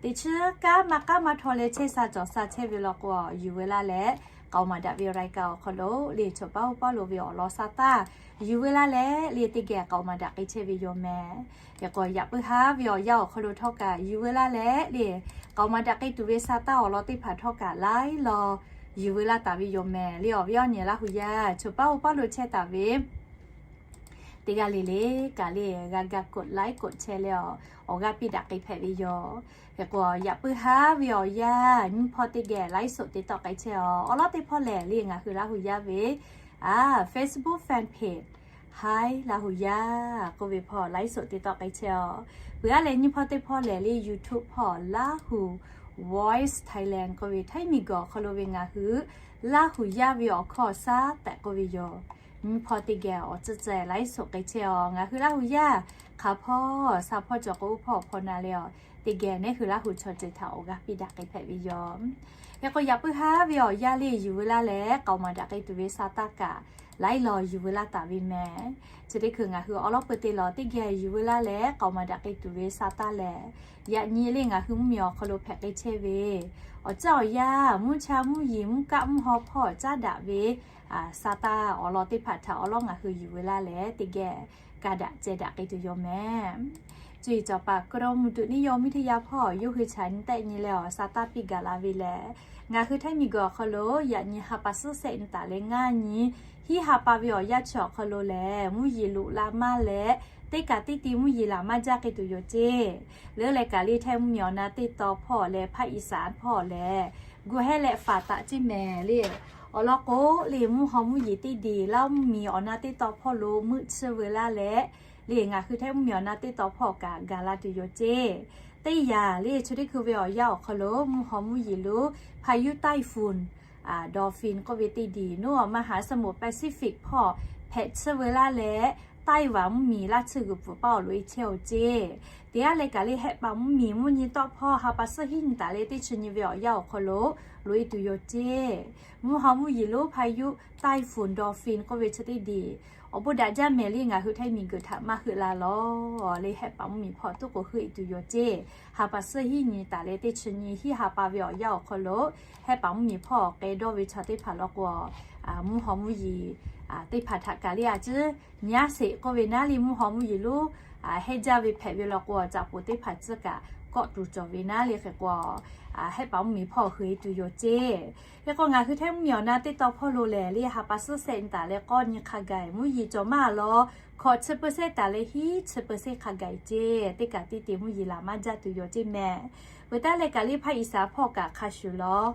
teꞈ chi kanˉ maˇ k'aˉ maˇ htaw leh chehˇ sha cawˬ sha chehˇ ve law k'o, yuˬ ve laˇ leh k'aoˍ maˍ daꞈ ve รายการ awˬ hk'aw lo le chaw paˉ oˇ paˉ lo ve awˬ lawn sha taˇ yuˬ ve laˇ leh le teˇ geh k'aoˍ maˍ daꞈ k'ai chehˇ ve yoˬ mehˍ. Yaꞈ k'aw yaꞈ puiˉ haˉ ve awˬ yanˇ awˬ hk'aw lo htawˇ kaꞈ yuˬ ve laˇ leh le k'aoˍ maˍ daꞈ k'ai tuˬ ve sha taˇ awˬ lawn teˇ hpaˍ htawˇ kaꞈ laiˉ law yuˬ ve laˇ taˍ ve yoˬ mehˍ. Le awˬ viˉ awˬ nyi Laˇ huˍ yaˇ chaw paˉ oˇ paˉ lo chehˇ taˍ ve teˇ g'aˇ le le kaꞈ le g'a ga กดไลค์ กดแชร์ leh awˬ g'aˇ piˇ daꞈ k'ai hpehꞈ ve yoˬ. Yaꞈ k'aw yaꞈ puiˉ haˉ ve awˬ yanˇ nyiˇ hpawˇ teˇ geh ไลฟ์สด te tawˆ k'ai chehˇ a. Awˬ lawn teˇ hpawˇ lehˬ le ngaˬ hui Laˇ huˍ yaˇ ve Facebook fan page Hi Laˇ huˍ yaˇ k'oˆ ve hpawˇ ไลฟ์สด te tawˆ k'ai chehˇ a. Peuˬ aˉ leh nyiˇ hpawˇ teˇ hpawˇ lehˬ le YouTube hpawˇ Laˇ huˍ Voice Thailand k'oˆ ve htaiˇ miˬ guiˬ awˬ hk'aw lo ve ngaˬ hui Laˇ huˍ yaˇ ve awˬ hkawˇ shaˉ tehꞈ k'oˆ ve yoˬ. Nyiˇ hpawˇ teˇ geh awˬ tcuhˇ ceh ไลฟ์สด k'ai chehˇ a. Ngaˬ hui Laˇ huˍ yaˇ hk'aˬ hpawˇ sha hpawˇ cawˬ k'o oˇ hpawˇ awˬ hpawˇ na leh a, teˇ geh neˉ hui Laˇ huˍ chaw ceuˬ htaꞈ awˬ g'aˇ piˇ daꞈ k'ai hpehꞈ ve yoˬ. Hk'e k'o, yaꞈ puiˉ haˉ ve awˬ yanˇ le yuˬ veu laˇ leh k'aoˍ maˍ daꞈ k'ai tuˬ ve sa taˇ kaꞈ laiˉ law yuˬ veu laˇ taˍ ve mehˍ. Chi teˇ hkui ngaˬ hui awˬ lawn peuˬ te lawˬ teˇ geh yuˬ veu laˇ leh k'aoˍ maˍ daꞈ k'ai tuˬ ve sa taˇ lehˬ, yaꞈ nyi le ngaˬ hui mvuhˇmiˬ awˬ hk'aw lo hpehꞈ k'ai chehˇ ve awˬ caˉ awˬ yanˇ, mvuhˇ cha mvuhˇ yeˬ mvuhˇ kaˆ mvuhˇ haw hpawˇ caˉ daꞈ ve sa taˇ awˬ lawn teˇ hpaˍ htaꞈ awˬ lawn ngaˬ hui yuˬ veu laˇ leh teˇ geh ka daꞈ ceh daꞈ k'ai tuˬ yoˬ mehˍ. Cuˇ yiˍ cawˬ paˍ กรมอุตุนิยมวิทยา hpawˇ yawˇ hui chaꞈ nyi tehˆ nyi leh awˬ sa taˇ piˇ gaˬ la ve lehˬ, ngaˬ hui Htaiˇ miˬguiˬ awˬ hk'aw lo yaꞈ nyi ha pa suhˉ shehˆ nyi taˍ leh ngaˇ nyi hiˉ ha pa ve awˬ yanˇ chi awˬ hk'aw lo lehˬ, mvuhˇ yeˬ loꞈ la maˇ leh teˇ kaꞈ teˇ ti mvuhˇ yeˬ laˬ maˇ jaˇ k'ai tuˬ yoˬ ceˇ. Leuˉ leh kaꞈ le Htaiˇ mvuhˇmiˬ awˬ na teˇ taw hpawˇ leh Hpaˇ Iˍsaˍ hpawˇ lehˬ, gu hehˉ leh faˍ taꞈ ceˇ mehˍ le. Awˬ lawn k'o le, mvuhˇ haw mvuhˇ yeˬ teˇ diˬ, Laˇ mvuhˇmiˬ awˬ na teˇ taw hpawˇ lo meuˆ tsuhˇ veu laˇ leh le, ngaˬ hui Htaiˇ mvuhˇmiˬ awˬ na teˇ taw hpawˇ kaꞈ gaˬ la tuˬ yoˬ ceˇ. Teˇ yanˇ le chi teˇ hkui ve awˬ yanˇ awˬ hk'aw lo mvuhˇ haw mvuhˇ yeˬ lonˉ พายุไต้ฝุ่น Dolphin k'oˆ ve teˇ diˬ มหาสมุทรแปซิฟิก hpawˇ hpehꞈ tsuhˇ veu laˇ leh, Taiˍwanˍ mvuhˇmiˬ laˇ tsuhˇ g'uiˬ pfuhˍ paˇ awˬ loꞈ e chehˇ oˬ ceˇ. Teˇ g'aˇ leh kaꞈ le Hehˆ paˍ mvuhˇmiˬ mvuhˇ nyi tawˆ hpawˇ ha pa suhˉ hiˉ nyi taˍ leh teˇ chi nyi ve awˬ yanˇ awˬ hk'aw lo loꞈ e tuˬ yoˬ ceˇ. Mvuhˇ haw mvuhˇ yeˬ lonˉ พายุไต้ฝุ่น Dolphin k'oˆ ve chi teˇ diˬ awˬ bon daꞈ jaˇ mehˍ le ngaˬ hui Htaiˇ miˬguiˬ htaꞈ maˇ heuˆ la lawˬ le, Hehˆ paˍ mvuhˇmiˬ hpawˇ tuˉ k'o heuˆ e tuˬ yoˬ ceˇ. Ha pa suhˉ hiˉ nyi taˍ leh teˇ chi nyi hiˉ ha pa ve awˬ yanˇ awˬ hk'aw lo Hehˆ paˍ mvuhˇmiˬ hpawˇ k'ai dawˇ ve chaw teˇ hpaˍ law k'o, mvuhˇ haw mvuhˇ yeˬ teˇ hpaˍ htaꞈ kaꞈ le a ciˉ nyi aˉ sheˍ k'oˆ ve naˉ le mvuhˇ haw mvuhˇ yeˬ lonˉ hehˆ jaˇ ve hpehꞈ ve law k'o, caꞈ poˍ teˇ hpaˍ tcuhˉ kaꞈ kawˆ tuˬ cawˬ ve naˉ le hk'e k'o, Hehˆ paˍ mvuhˇmiˬ hpawˇ hui e tuˬ yoˬ ceˇ. Hk'e k'o ngaˬ hui Htaiˇ mvuhˇmiˬ awˬ na teˇ taw hpawˇ lo lehˬ le ha pa suhˉ shehˆ nyi taˍ leh k'awˇ nyi hk'a gaˬ mvuhˇ yeˬ cawˬ maˇ lawˬ, hkawꞈ chi เปอร์เซ็นต์ taˍ leh hiˉ chi เปอร์เซ็นต์ hk'a gaˬ ceˇ. Teˇ kaꞈ teˇ te mvuhˇ yeˬ laˬ maˇ jaˇ tuˬ yoˬ ceˇ mehˍ. Peuˬ taˉ leh kaꞈ le Hpaˇ Iˍsaˍ hpawˇ kaꞈ hk'a shuˍ lawˬ,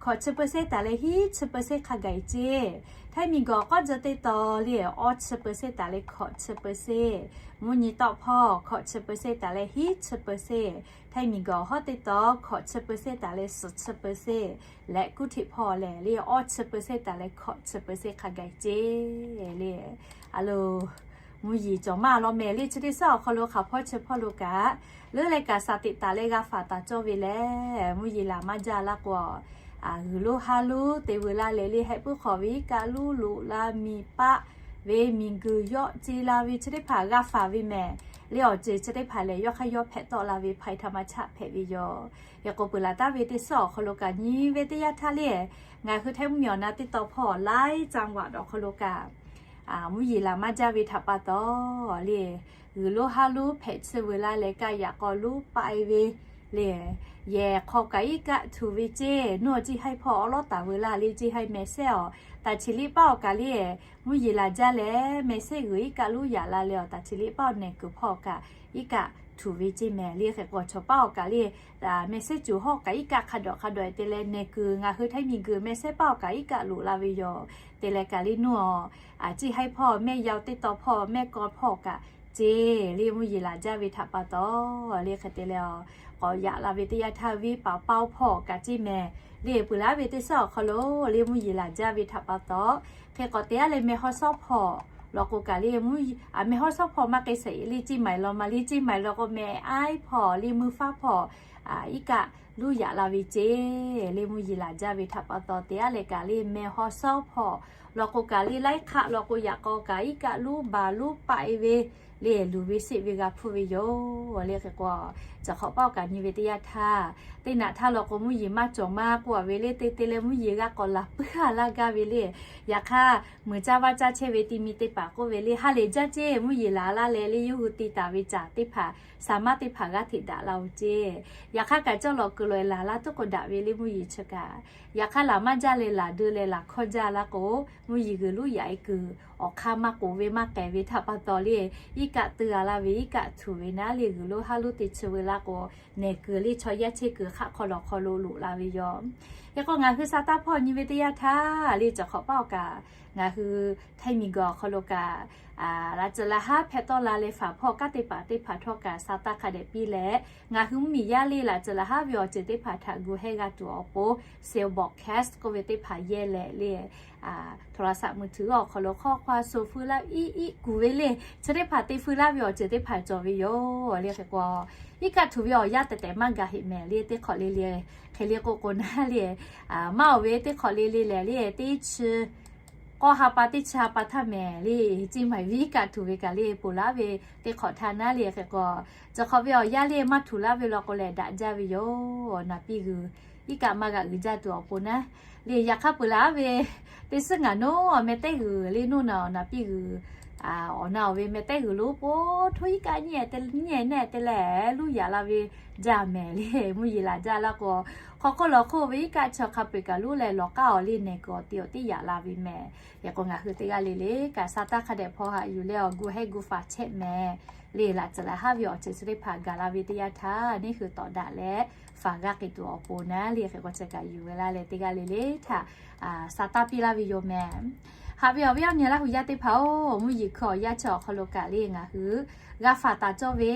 hkawꞈ chi เปอร์เซ็นต์ taˍ leh hiˉ chi เปอร์เซ็นต์ hk'a gaˬ ceˇ. Htaiˇ miˬguiˬ awˬ k'awˇ jawˇ teˇ taw le awˇ chi เปอร์เซ็นต์ taˍ leh hkawꞈ chi เปอร์เซ็นต์, mvuhˇ nyi tawˆ hpawˇ hkawꞈ chi เปอร์เซ็นต์ taˍ leh hiˉ chi เปอร์เซ็นต์, Htaiˇ miˬguiˬ awˬ hawˉ teˇ taw hkawꞈ chi เปอร์เซ็นต์ taˍ leh suhˍ chi เปอร์เซ็นต์, leh kuˇ htiꞈ hpawˇ lehˬ le awˇ chi เปอร์เซ็นต์ taˍ leh hkawꞈ chi เปอร์เซ็นต์ hk'a gaˬ ceˇ le. A lo, mvuhˇ yeˬ cawˬ maˇ lawˬ mehˍ le chi teˇ suhˉ awˬ hk'aw lo hk'aˬ hpawˇ chi hpawˇ lo kaꞈ, leuˉ leh kaꞈ shaˍ teꞈ taˍ leh g'a faˍ taˍ cawˇ ve lehˬ, mvuhˇ yeˬ laˬ maˇ jaˇ laˇ k'o, g'uiˬ lonˉ haˉ lonˉ te veu laˇ leh le heh puiˉ hk'awꞈ ve iˉ kaˆ lonˉ loꞈ la miˬ paˆ ve miˬguiˬ yawˆ ce la ve chi teˇ hpaˍ g'a faˍ ve mehˍ le. Awˬ ceuˬ chi teˇ hpaˍ lehˬ yawˇ hk'aˇ yawˇ hpehꞈ tawˆ la ve ภัยธรรมชาติ hpehꞈ ve yoˬ. Yaꞈ k'o peuˬ laˬ taˍ ve teˇ suhˉ awˬ hk'aw lo kaꞈ nyi ve teˇ yanˇ htaˇ le, ngaˬ hui Htaiˇ mvuhˇmiˬ awˬ na teˇ taw hpawˇ หลายจังหวัด awˬ hk'aw lo kaꞈ mvuhˇ yeˬ laˬ maˇ jaˇ ve htaꞈ pa taw le, g'uiˬ lonˉ haˉ lonˉ hpehꞈ tsuhˇ veu laˇ leh kaˆ yaꞈ k'aw lonˉ paˆ e ve le, yehˬ hk'aw kaꞈ iˉ kaˆ htuꞈ ve ceˇ. Nuˇ awˬ ceˇ haiˇ hpawˇ awˉ lawˉ taˍ veu laˇ le ceˇ haiˇ mehˍ sehˉ awˬ, taˍ chi liꞈ paˆ awˬ kaꞈ le mvuhˇ yeˬ laˬ jaˇ leh mehˍ sehˉ g'uiˬ iˉ kaˆ lonˉ yaꞈ la leh awˬ taˍ chi liꞈ paˆ awˬ nehˬ kuiˬ hpawˇ kaꞈ iˉ kaˆ htuꞈ ve ceˇ mehˍ le. Hk'e k'o chaw paˆ awˬ kaꞈ le mehˍ sehˉ cuˬ hawˉ kaꞈ iˉ kaˆ hk'a dawꞈ hk'a dawꞈ te leh nehˬ kuiˬ ngaˬ hui Htaiˇ miˬguiˬ mehˍ sehˉ paˆ awˬ kaꞈ iˉ kaˆ loꞈ la ve yoˬ. Te leh kaꞈ le nuˇ awˬ ceˇ haiˇ hpawˇ mehˆ yaˇ teˇ taw hpawˇ mehˆ kaw hpawˇ kaꞈ ceˇ le mvuhˇ yeˬ laˬ jaˇ ve htaꞈ pa taw le hk'e te leh awˬ k'awꞈ yaꞈ la ve teˇ yanˇ htaˇ ve paˍ paoˇ hpawˇ kaꞈ ceˇ mehˍ le. Peuˬ laˬ ve teˇ suhˉ awˬ hk'aw lo le mvuhˇ yeˬ laˬ jaˇ ve htaꞈ pa taw, hk'e k'awꞈ te a leh mehˬ hawˉ sawˉ hpawˇ law k'o kaꞈ le mvuhˇ yeˬ, mehˬ hawˉ sawˉ hpawˇ maˇ k'ai sheˍ le ceˇ maiˍ law ma le ceˇ maiˍ law k'o mehˬ aiˉ hpawˇ le mvuhˇ faˉ hpawˇ iˉ kaˆ lonˉ yaꞈ la ve ceˇ le mvuhˇ yeˬ laˬ jaˇ ve htaꞈ pa taw te a leh kaꞈ le mehˬ hawˉ sawˉ hpawˇ law k'o kaꞈ le laiˉ hk'aˆ law k'o yaꞈ k'aw kaꞈ iˉ kaˆ lonˉ baˬ lonˉ paˆ e ve le luˬ ve sheˆ ve g'a hpuˇ ve yoˬ le. Hk'e k'o, caˬ hk'awꞈ paˆ awˬ kaꞈ nyi ve teˇ yanˇ htaˇ, teˇ naꞈ htaˇ law k'o mvuhˇ yeˬ maˇ cawˬ maˇ k'oˆ a ve le te te leh mvuhˇ yeˬ g'a k'awꞈ laˬ puiˉ a laˇ gaˇ ve le. Yaꞈ hk'aˇ, meuˬ caˇ vaˇ caˇ chehˇ ve ti mi teˇ hpaˍ k'oˆ ve le ha lehˬ jaˇ ceˇ mvuhˇ yeˬ laˬ laˇ leh le yawˇ hui te taˍ ve caˬ teˇ hpaˍ saˍ maˇ teˇ hpaˍ g'aˇ hteꞈ daꞈ la oˬ ceˇ. Yaꞈ hk'aˇ kaꞈ cawˇ lawꞈ kuiˬ lawꞈ e laˬ laˇ tuˉ k'o daꞈ ve le mvuhˇ yeˬ chi kaꞈ. Yaꞈ hk'aˇ laˬ maˇ jaˇ leh laˬ deu leh laˬ hkawˇ jaˇ laˇ k'o, mvuhˇ yeˬ g'uiˬ lonˉ yaꞈ e kuiˬ awˬ hk'aˇ maˇ k'oˍ ve maˇ k'ehˬ ve htaꞈ pa taw le, iˉ kaˆ teu a laˇ ve iˉ kaˆ htuꞈ ve naˉ le g'uiˬ lonˉ haˉ lonˉ te chi veu laˇ k'o, nehˬ kuiˬ le chaw yaˇ chehˇ kuiˬ hk'aˆ hk'aw lawˬ hk'aw lo loꞈ la ve yoˬ. Hk'e k'o ngaˬ hui sa taˇ hpawˇ nyi ve teˇ yanˇ htaˇ le caˬ hk'awꞈ paˆ awˬ kaꞈ, ngaˬ hui Htaiˇ miˬguiˬ awˬ hk'aw lo kaꞈ laꞈ ceuˬ laꞈ haˉ hpehꞈ tawˆ la leh faˍ hpawˇ kanˉ te paˍ teˇ hpaˍ htawˇ kaꞈ sa taˇ hk'a dehꞈ piˇ leh, ngaˬ hui mvuhˇmiˬ yaˇ le laꞈ ceuˬ laꞈ haˉ ve awˬ ceuˬ teˇ hpaˍ htaꞈ gu hehˇ g'a tuˬ awˬ pon เซลล์บล็อกแคสต์ k'oˆ ve teˇ hpaˍ yehˇ leh le โทรศัพท์มือถือ awˬ hk'aw lo hk'awˇ hk'aw a so feu laˇ iˉ iˉ kuˬ ve le, chi teˇ hpaˍ te feu laˇ ve awˬ ceuˬ teˇ hpaˍ cawˬ ve yoˬ le. Hk'e k'o, iˉ kaˆ htuꞈ ve awˬ yanˇ tehꞈ tehꞈ maˇ gaˬ heꞈ mehˍ le teˇ hk'awꞈ le le. Hk'e le k'o k'o naˉ le, maˇ oˬ ve teˇ hk'awꞈ le le lehˬ le, teˇ chi k'awˇ ha pa teˇ chi ha pa htaˇ mehˍ le, Ceˇ maiˍ viˉ kaˆ tuˬ ve kaꞈ le ponˬ laˉ ve teˇ hk'awꞈ htaˇ naˉ le hk'e k'o, chi hk'awꞈ ve awˬ yanˇ le maˇ htuˬ laˇ ve law k'o lehˬ daꞈ jaˇ ve yoˬ. Awˬ naˍ piˇ g'uiˬ iˉ kaˆ maˇ g'a uiˍ jaˇ tuˬ awˬ pon naˉ le, yaꞈ hk'aˇ peuˬ laˇ ve teˇ suhˉ ngaˬ nawˉ meh tehˉ g'uiˬ le, nawˉ naˬ awˬ naˍ piˇ g'uiˬ awˬ na awˬ ve meh tehˉ g'uiˬ lo po htoˇ iˉ kaˆ nyiˇ nyiˇ nehˆ te leh luˉ yaꞈ la ve jaˇ mehˍ le, mvuhˇ yeˬ laˬ jaˇ laˇ k'o, hk'aw hk'oˆ lawˬ hk'oˆ ve iˉ kaˆ chi awˬ hk'a peu-eˬ kaꞈ luˉ leh lawˬ k'aˉ awˬ le nehˬ kuiˬ awˬ te awˬ teˇ yaꞈ la ve mehˍ. Yaꞈ k'o ngaˬ hui teˇ g'aˇ le le kaꞈ sa taˇ hk'a dehꞈ hpaw haꞈ yuˬ leh awˬ gu hehˉ gu faˍ chehˇ mehˍ le, laꞈ tcuhˍ laꞈ haˉ ve awˬ ceuˬ chi teˇ hpaˍ gaˬ la ve teˇ yanˇ htaˇ neˇ hui tawˍ daꞈ leh faˍ g'aˇ k'ai tuˬ awˬ pon naˉ le hk'e k'o chi kaꞈ yuˬ ve laˇ leh teˇ g'aˇ le le htaꞈ sa taˇ piˇ laˇ ve yoˬ mehˍ. Haꞈ ve awˬ viˉ awˬ nyi Laˇ hu yaˇ teˇ hpaˍ-oˬ, mvuhˇ yeˬ hkui awˬ yanˇ chi awˬ hk'aw lo kaꞈ le ngaˬ hui g'a faˍ taˍ cawˇ ve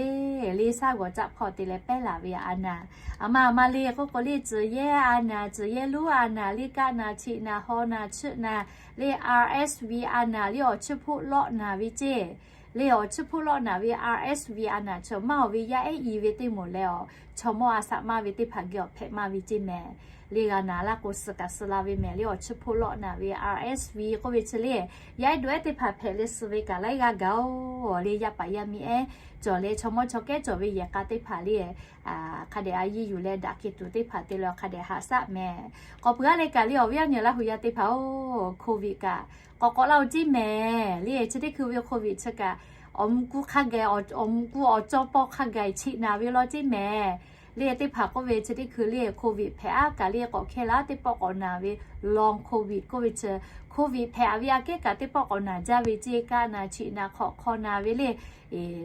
le, shaˉ g'awˬ caˆ hpawˇ te leh pehˉ laˬ ve a naˍ, aˬ ma aˬ ma le k'oˆ k'o le, tcuhˬ yehˇ a naˍ, tcuhˬ yehˇ lonˉ a naˍ le, kaˆ naˍ, cheꞈ naˍ, haw naˍ, chiˆ naˍ le, RSV a naˍ le, awˬ chiˇ hpoˆ lawˆ naˍ ve ceˇ le, awˬ chiˇ hpoˆ lawˆ naˍ ve RSV a naˍ chi maˇ oˬ ve yaˇ ehˉ i ve teˇ moˍ leh awˬ chaw mawˇ a shaꞈ maˇ ve teˇ hpaˍ geh awˬ hpehꞈ maˇ ve ceˇ mehˍ. Le g'a naˍ laˇ k'o suh kaꞈ suh la ve mehˍ le, awˬ chiˇ hpoˆ lawˆ naˍ ve RSV k'oˆ ve chi le, yaˇ ehˉ dawˬ ehˉ teˇ hpaˍ hpehꞈ leh suh ve kaꞈ laiˉ g'aˇ gaˬ-oˬ le, yaˇ paˍ yaˇ miˇ ehˉ cawˬ leh chaw mawˇ chaw kehˉ cawˬ ve yehˬ k'a teˇ hpaˍ le hk'a dehꞈ a yiˇ yuˬ leh daꞈ keh tuˬ teˇ hpaˍ te leh awˬ hk'a dehꞈ haꞈ shaˆ mehˍ. K'awꞈ peuˬ aˉ leh kaꞈ le awˬ viˉ awˬ nyi Laˇ hu yaˇ teˇ hpaˍ-oˬ, COVID kaꞈ k'awꞈ k'awꞈ laˇ-oˬ ceˇ mehˍ le, chi teˇ hkui ve COVID chi kaꞈ awˬ mvuh ku hk'a gaˬ, awˬ mvuh ku awˬ cawˇ paw hk'a gaˬ cheꞈ naˍ ve law ceˇ mehˍ le. Teˇ hpaˍ k'oˆ ve chi teˇ hkui le COVID hpehꞈ aˉ kaꞈ le k'awꞈ hkehˇ laˇ teˇ pawˆ k'awꞈ naˍ ve long COVID k'oˆ ve chi, COVID hpehꞈ ve aꞈ kehˉ kaꞈ teˇ pawˆ k'awꞈ naˍ jaˇ ve ceˇ, kaˆ naˍ, cheꞈ naˍ, hk'awꞈ hk'aw naˍ ve le,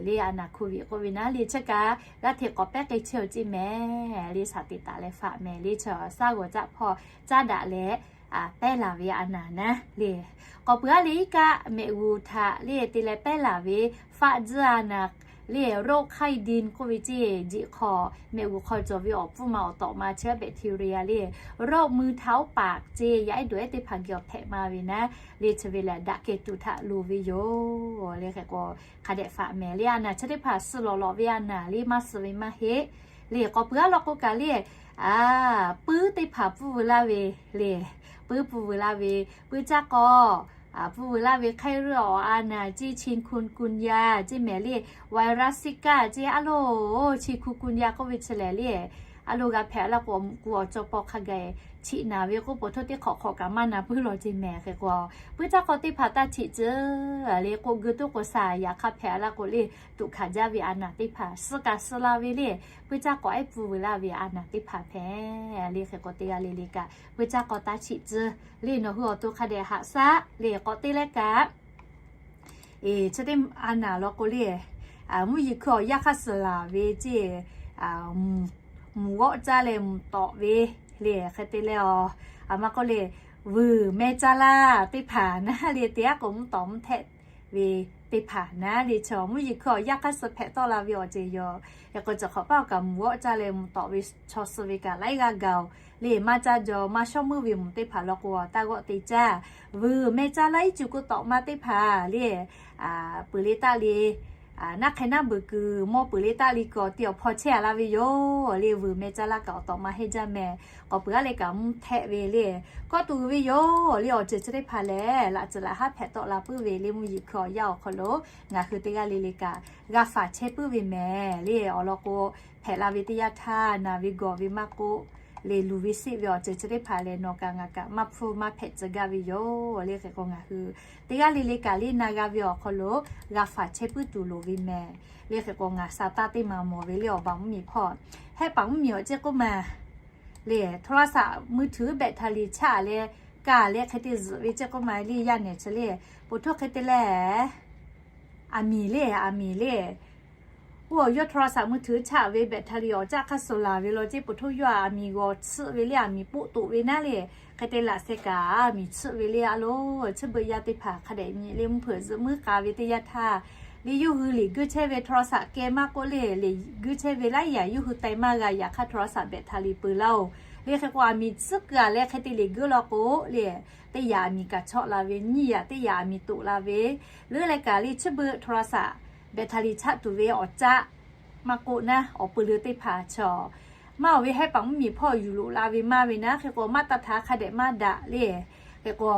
le a naˍ COVID k'oˆ ve naˉ le chi kaꞈ g'aˇ hteꞈ k'awꞈ pehˉ k'ai chehˇ-oˬ ceˇ mehˍ le, shaˍ teꞈ taˍ leh faꞈ mehˍ le, chi shaˉ g'awˬ caˆ hpawˇ caˉ daꞈ leh pehˉ laˬ ve a naˍ naˉ le. K'awꞈ peuˬ aˉ le iˉ kaˆ mehꞈ g'uˬ htaꞈ le te leh pehˉ laˬ ve faˆ tzuhˇ a naˍ le, โรคไข้ดิน k'oˆ ve ceˇ, jeꞈ hk'aw mehꞈ g'uˬ hk'aw cawˬ ve awˬ pfuhˇ ma awˬ tawꞈ ma chi aˉ bacteria le, โรคมือเท้าปาก ceˇ, yaˇ ehˉ dawˬ ehˉ teˇ hpaˍ geh awˬ hpehꞈ ma ve naˉ le, chi ve lehˬ daꞈ keh tuˬ htaꞈ loˍ ve yoˬ le. Hk'e k'o hk'a dehꞈ faꞈ mehˍ le, a naˍ chi teˇ hpaˍ suh lawꞈ lawꞈ ve a naˍ le, maˇ suh ve maˇ heˆ le. K'awꞈ peuˬ aˉ law k'o kaꞈ le, puiˉ teˇ hpaˍ pfuhˇ veu laˇ ve le, puiˉ pfuhˇ veu laˇ ve, puiˉ caˇ k'aw pfuhˇ veu laˇ ve ไข้เลือดออก a naˍ ceˇ, chikungunya ceˇ mehˍ le, virus Zika ceˇ, aˉ lo chikungunya k'oˆ ve chi lehˬ le, aˉ lo g'a hpehꞈ laˇ k'o awˬ mvuh ku awˬ cawˇ paw hk'a gaˬ cheꞈ naˍ ve k'oˆ, po htoˇ teˇ hk'awꞈ hk'awꞈ kaꞈ maˇ na puiˉ law ceˇ mehˍ. Hk'e k'o puiˉ caˇ k'aw teˇ hpaˍ taˇ cheꞈ tcuh le, k'oˆ geu toˇ k'o shaˍ yaꞈ hk'aˇ hpehꞈ laˇ k'o le, tuꞈ hkanˍ jaˇ ve a naˍ teˇ hpaˍ suh kaꞈ suh la ve le, puiˉ caˇ k'aw ehˉ pfuhˇ veu laˇ ve a naˍ teˇ hpaˍ hpehꞈ le. Hk'e k'o teˇ g'aˇ le le kaꞈ puiˉ caˇ k'aw taˇ cheꞈ tcuh le, nawˬ hui awˬ to hk'a dehꞈ haꞈ shaˆ le. K'awꞈ te leh kaꞈ chi teˇ a naˍ law k'o le, mvuhˇ yeˬ hkui awˬ yanˇ hk'aˇ suhˍ laˬ ve ceˇ, mvuhˬ g'awˆ caˇ leh mvuhˬ tawꞈ ve le. Hk'e te leh a, aˬ ma k'oˆ le, vuiˬ meh caˇ laˇ teˇ hpaˍ naˉ le, te aˉ k'o mvuhˇ tawꞈ mvuhˇ htehˆ ve teˇ hpaˍ naˉ le, chaw mvuhˇ yeˬ hkui awˬ yanˇ hk'aˇ suh hpehꞈ tawˆ la ve awˬ ceuˬ yoˬ. Yaꞈ k'o cawˬ hk'awꞈ paˉ awˬ kaꞈ mvuhˬ g'awˆ caˇ leh mvuhˬ tawꞈ ve chaw suh ve kaꞈ laiˉ g'aˇ gaˬ-oˬ le. Maˇ caˇ jaw maˇ shawˉ meuˇ ve mvuhˬ teˇ hpaˍ law k'o taˇ g'awˆ te caˇ. Vuiˬ meh caˇ laˇ iˉ cuˬ ku tawꞈ ma teˇ hpaˍ le, peuˬ le taˆ le, naˆ hk'e naˉ beuˬ kuiˬ mawˇ peuˬ le taˆ le kuiˬ awˬ te awˬ hpaw chehˇ a laˇ ve yoˬ le. Vuiˬ meh caˇ laˇ kaꞈ awˬ tawꞈ ma heˆ jaˇ meh. K'awꞈ peuˬ aˉ leh kaꞈ mvuhˇ htehˆ ve le, kawˆ tuˬ ve yoˬ le. Awˬ ceuˬ chi teˇ hpaˍ lehˬ laꞈ tcuhˍ laꞈ haˉ hpehꞈ tawˆ la puiˉ ve le, mvuhˇ yeˬ hkui awˬ yanˇ awˬ hk'aw lo ngaˬ hui teˇ g'aˇ le le kaꞈ g'a faˍ chehˇ puiˉ ve mehˍ le. Awˬ lawn k'o hpehꞈ la ve teˇ yanˇ htaˇ naˍ ve gawˬ ve maˇ k'oˆ le, luˬ ve seˆ ve awˬ ceuˬ chi teˇ hpaˍ lehˬ nawˬ kaꞈ ngaˬ kaꞈ maˇ hpfuhˇ maˇ hpehꞈ tcuh gaˇ ve yoˬ le. Hk'e k'o ngaˬ hui teˇ g'aˇ le le kaꞈ le na g'a ve awˬ hk'aw lo g'a faˍ chehˇ puiˉ tuˬ loˍ ve mehˍ le. Hk'e k'o ngaˬ sa taˇ teˇ maˬ mawˬ ve le, awˬ baˬ mvuhˇ miˬ hpawˇ hehˆ paˍ mvuhˇ miˬ awˬ ceˇ k'oˆ ma le, โทรศัพท์มือถือ แบตเตอรี่ chaˆ leh kaˇ leh hk'e te zuhꞈ ve ceˇ k'oˆ ma le, yaˇ nehˬ chi le, po htoˇ hk'e te leh aˬ miˍ le, aˬ miˍ le, oˇ awˬ yawˇ โทรศัพท์มือถือ chaˆ ve แบตเตอรี่ awˬ caˆ hk'aˇ suh laˬ ve law ceˇ, po htoˇ yawˇ aˬ miˍ g'awˬ tsuhˆ ve le, aˬ miˍ poˆ toꞈ ve naˉ le. Hk'e te laꞈ sheh kaꞈ aˬ miˍ tsuhˆ ve le. A lo, chi beuꞈ yaˇ teˇ hpaˍ hk'a dehꞈ nyi le, mvuhˇ hpeuꞈ zuhꞈ muiˉ k'a ve teˇ yanˇ htaˇ le, yawˇ hui liꞈ guiˇ chehˇ ve โทรศัพท์ keh maˇ k'oˆ le, liꞈ guiˇ chehˇ ve laiˉ yaꞈ yawˇ hui taiˍ maˇ g'a yaꞈ hk'aˇ โทรศัพท์ แบตเตอรี่ peuˬ laˇ-oˬ le. Hk'e k'o aˬ miˍ tsuhˆ kaꞈ leh hk'e te liꞈ guiˇ law k'o le, teˇ yaꞈ aˬ miˍ kaꞈ chawˆ la ve, nyiˇ yaꞈ teˇ yaꞈ aˬ miˍ toꞈ la ve, leuˉ leh kaꞈ le chi beuꞈ โทรศัพท์ แบตเตอรี่ chaˆ tuˬ ve awˬ caˆ maˇ k'oˆ naˉ, awˬ peu leu teˇ hpaˍ chaw maˇ awˬ ve hehˉ paˍ mvuhˇmiˬ hpawˇ yuˬ loꞈ la ve maˇ ve naˉ, hk'e k'o maˇ taˇ htaꞈ hk'a dehꞈ maˇ daꞈ le. Hk'e k'o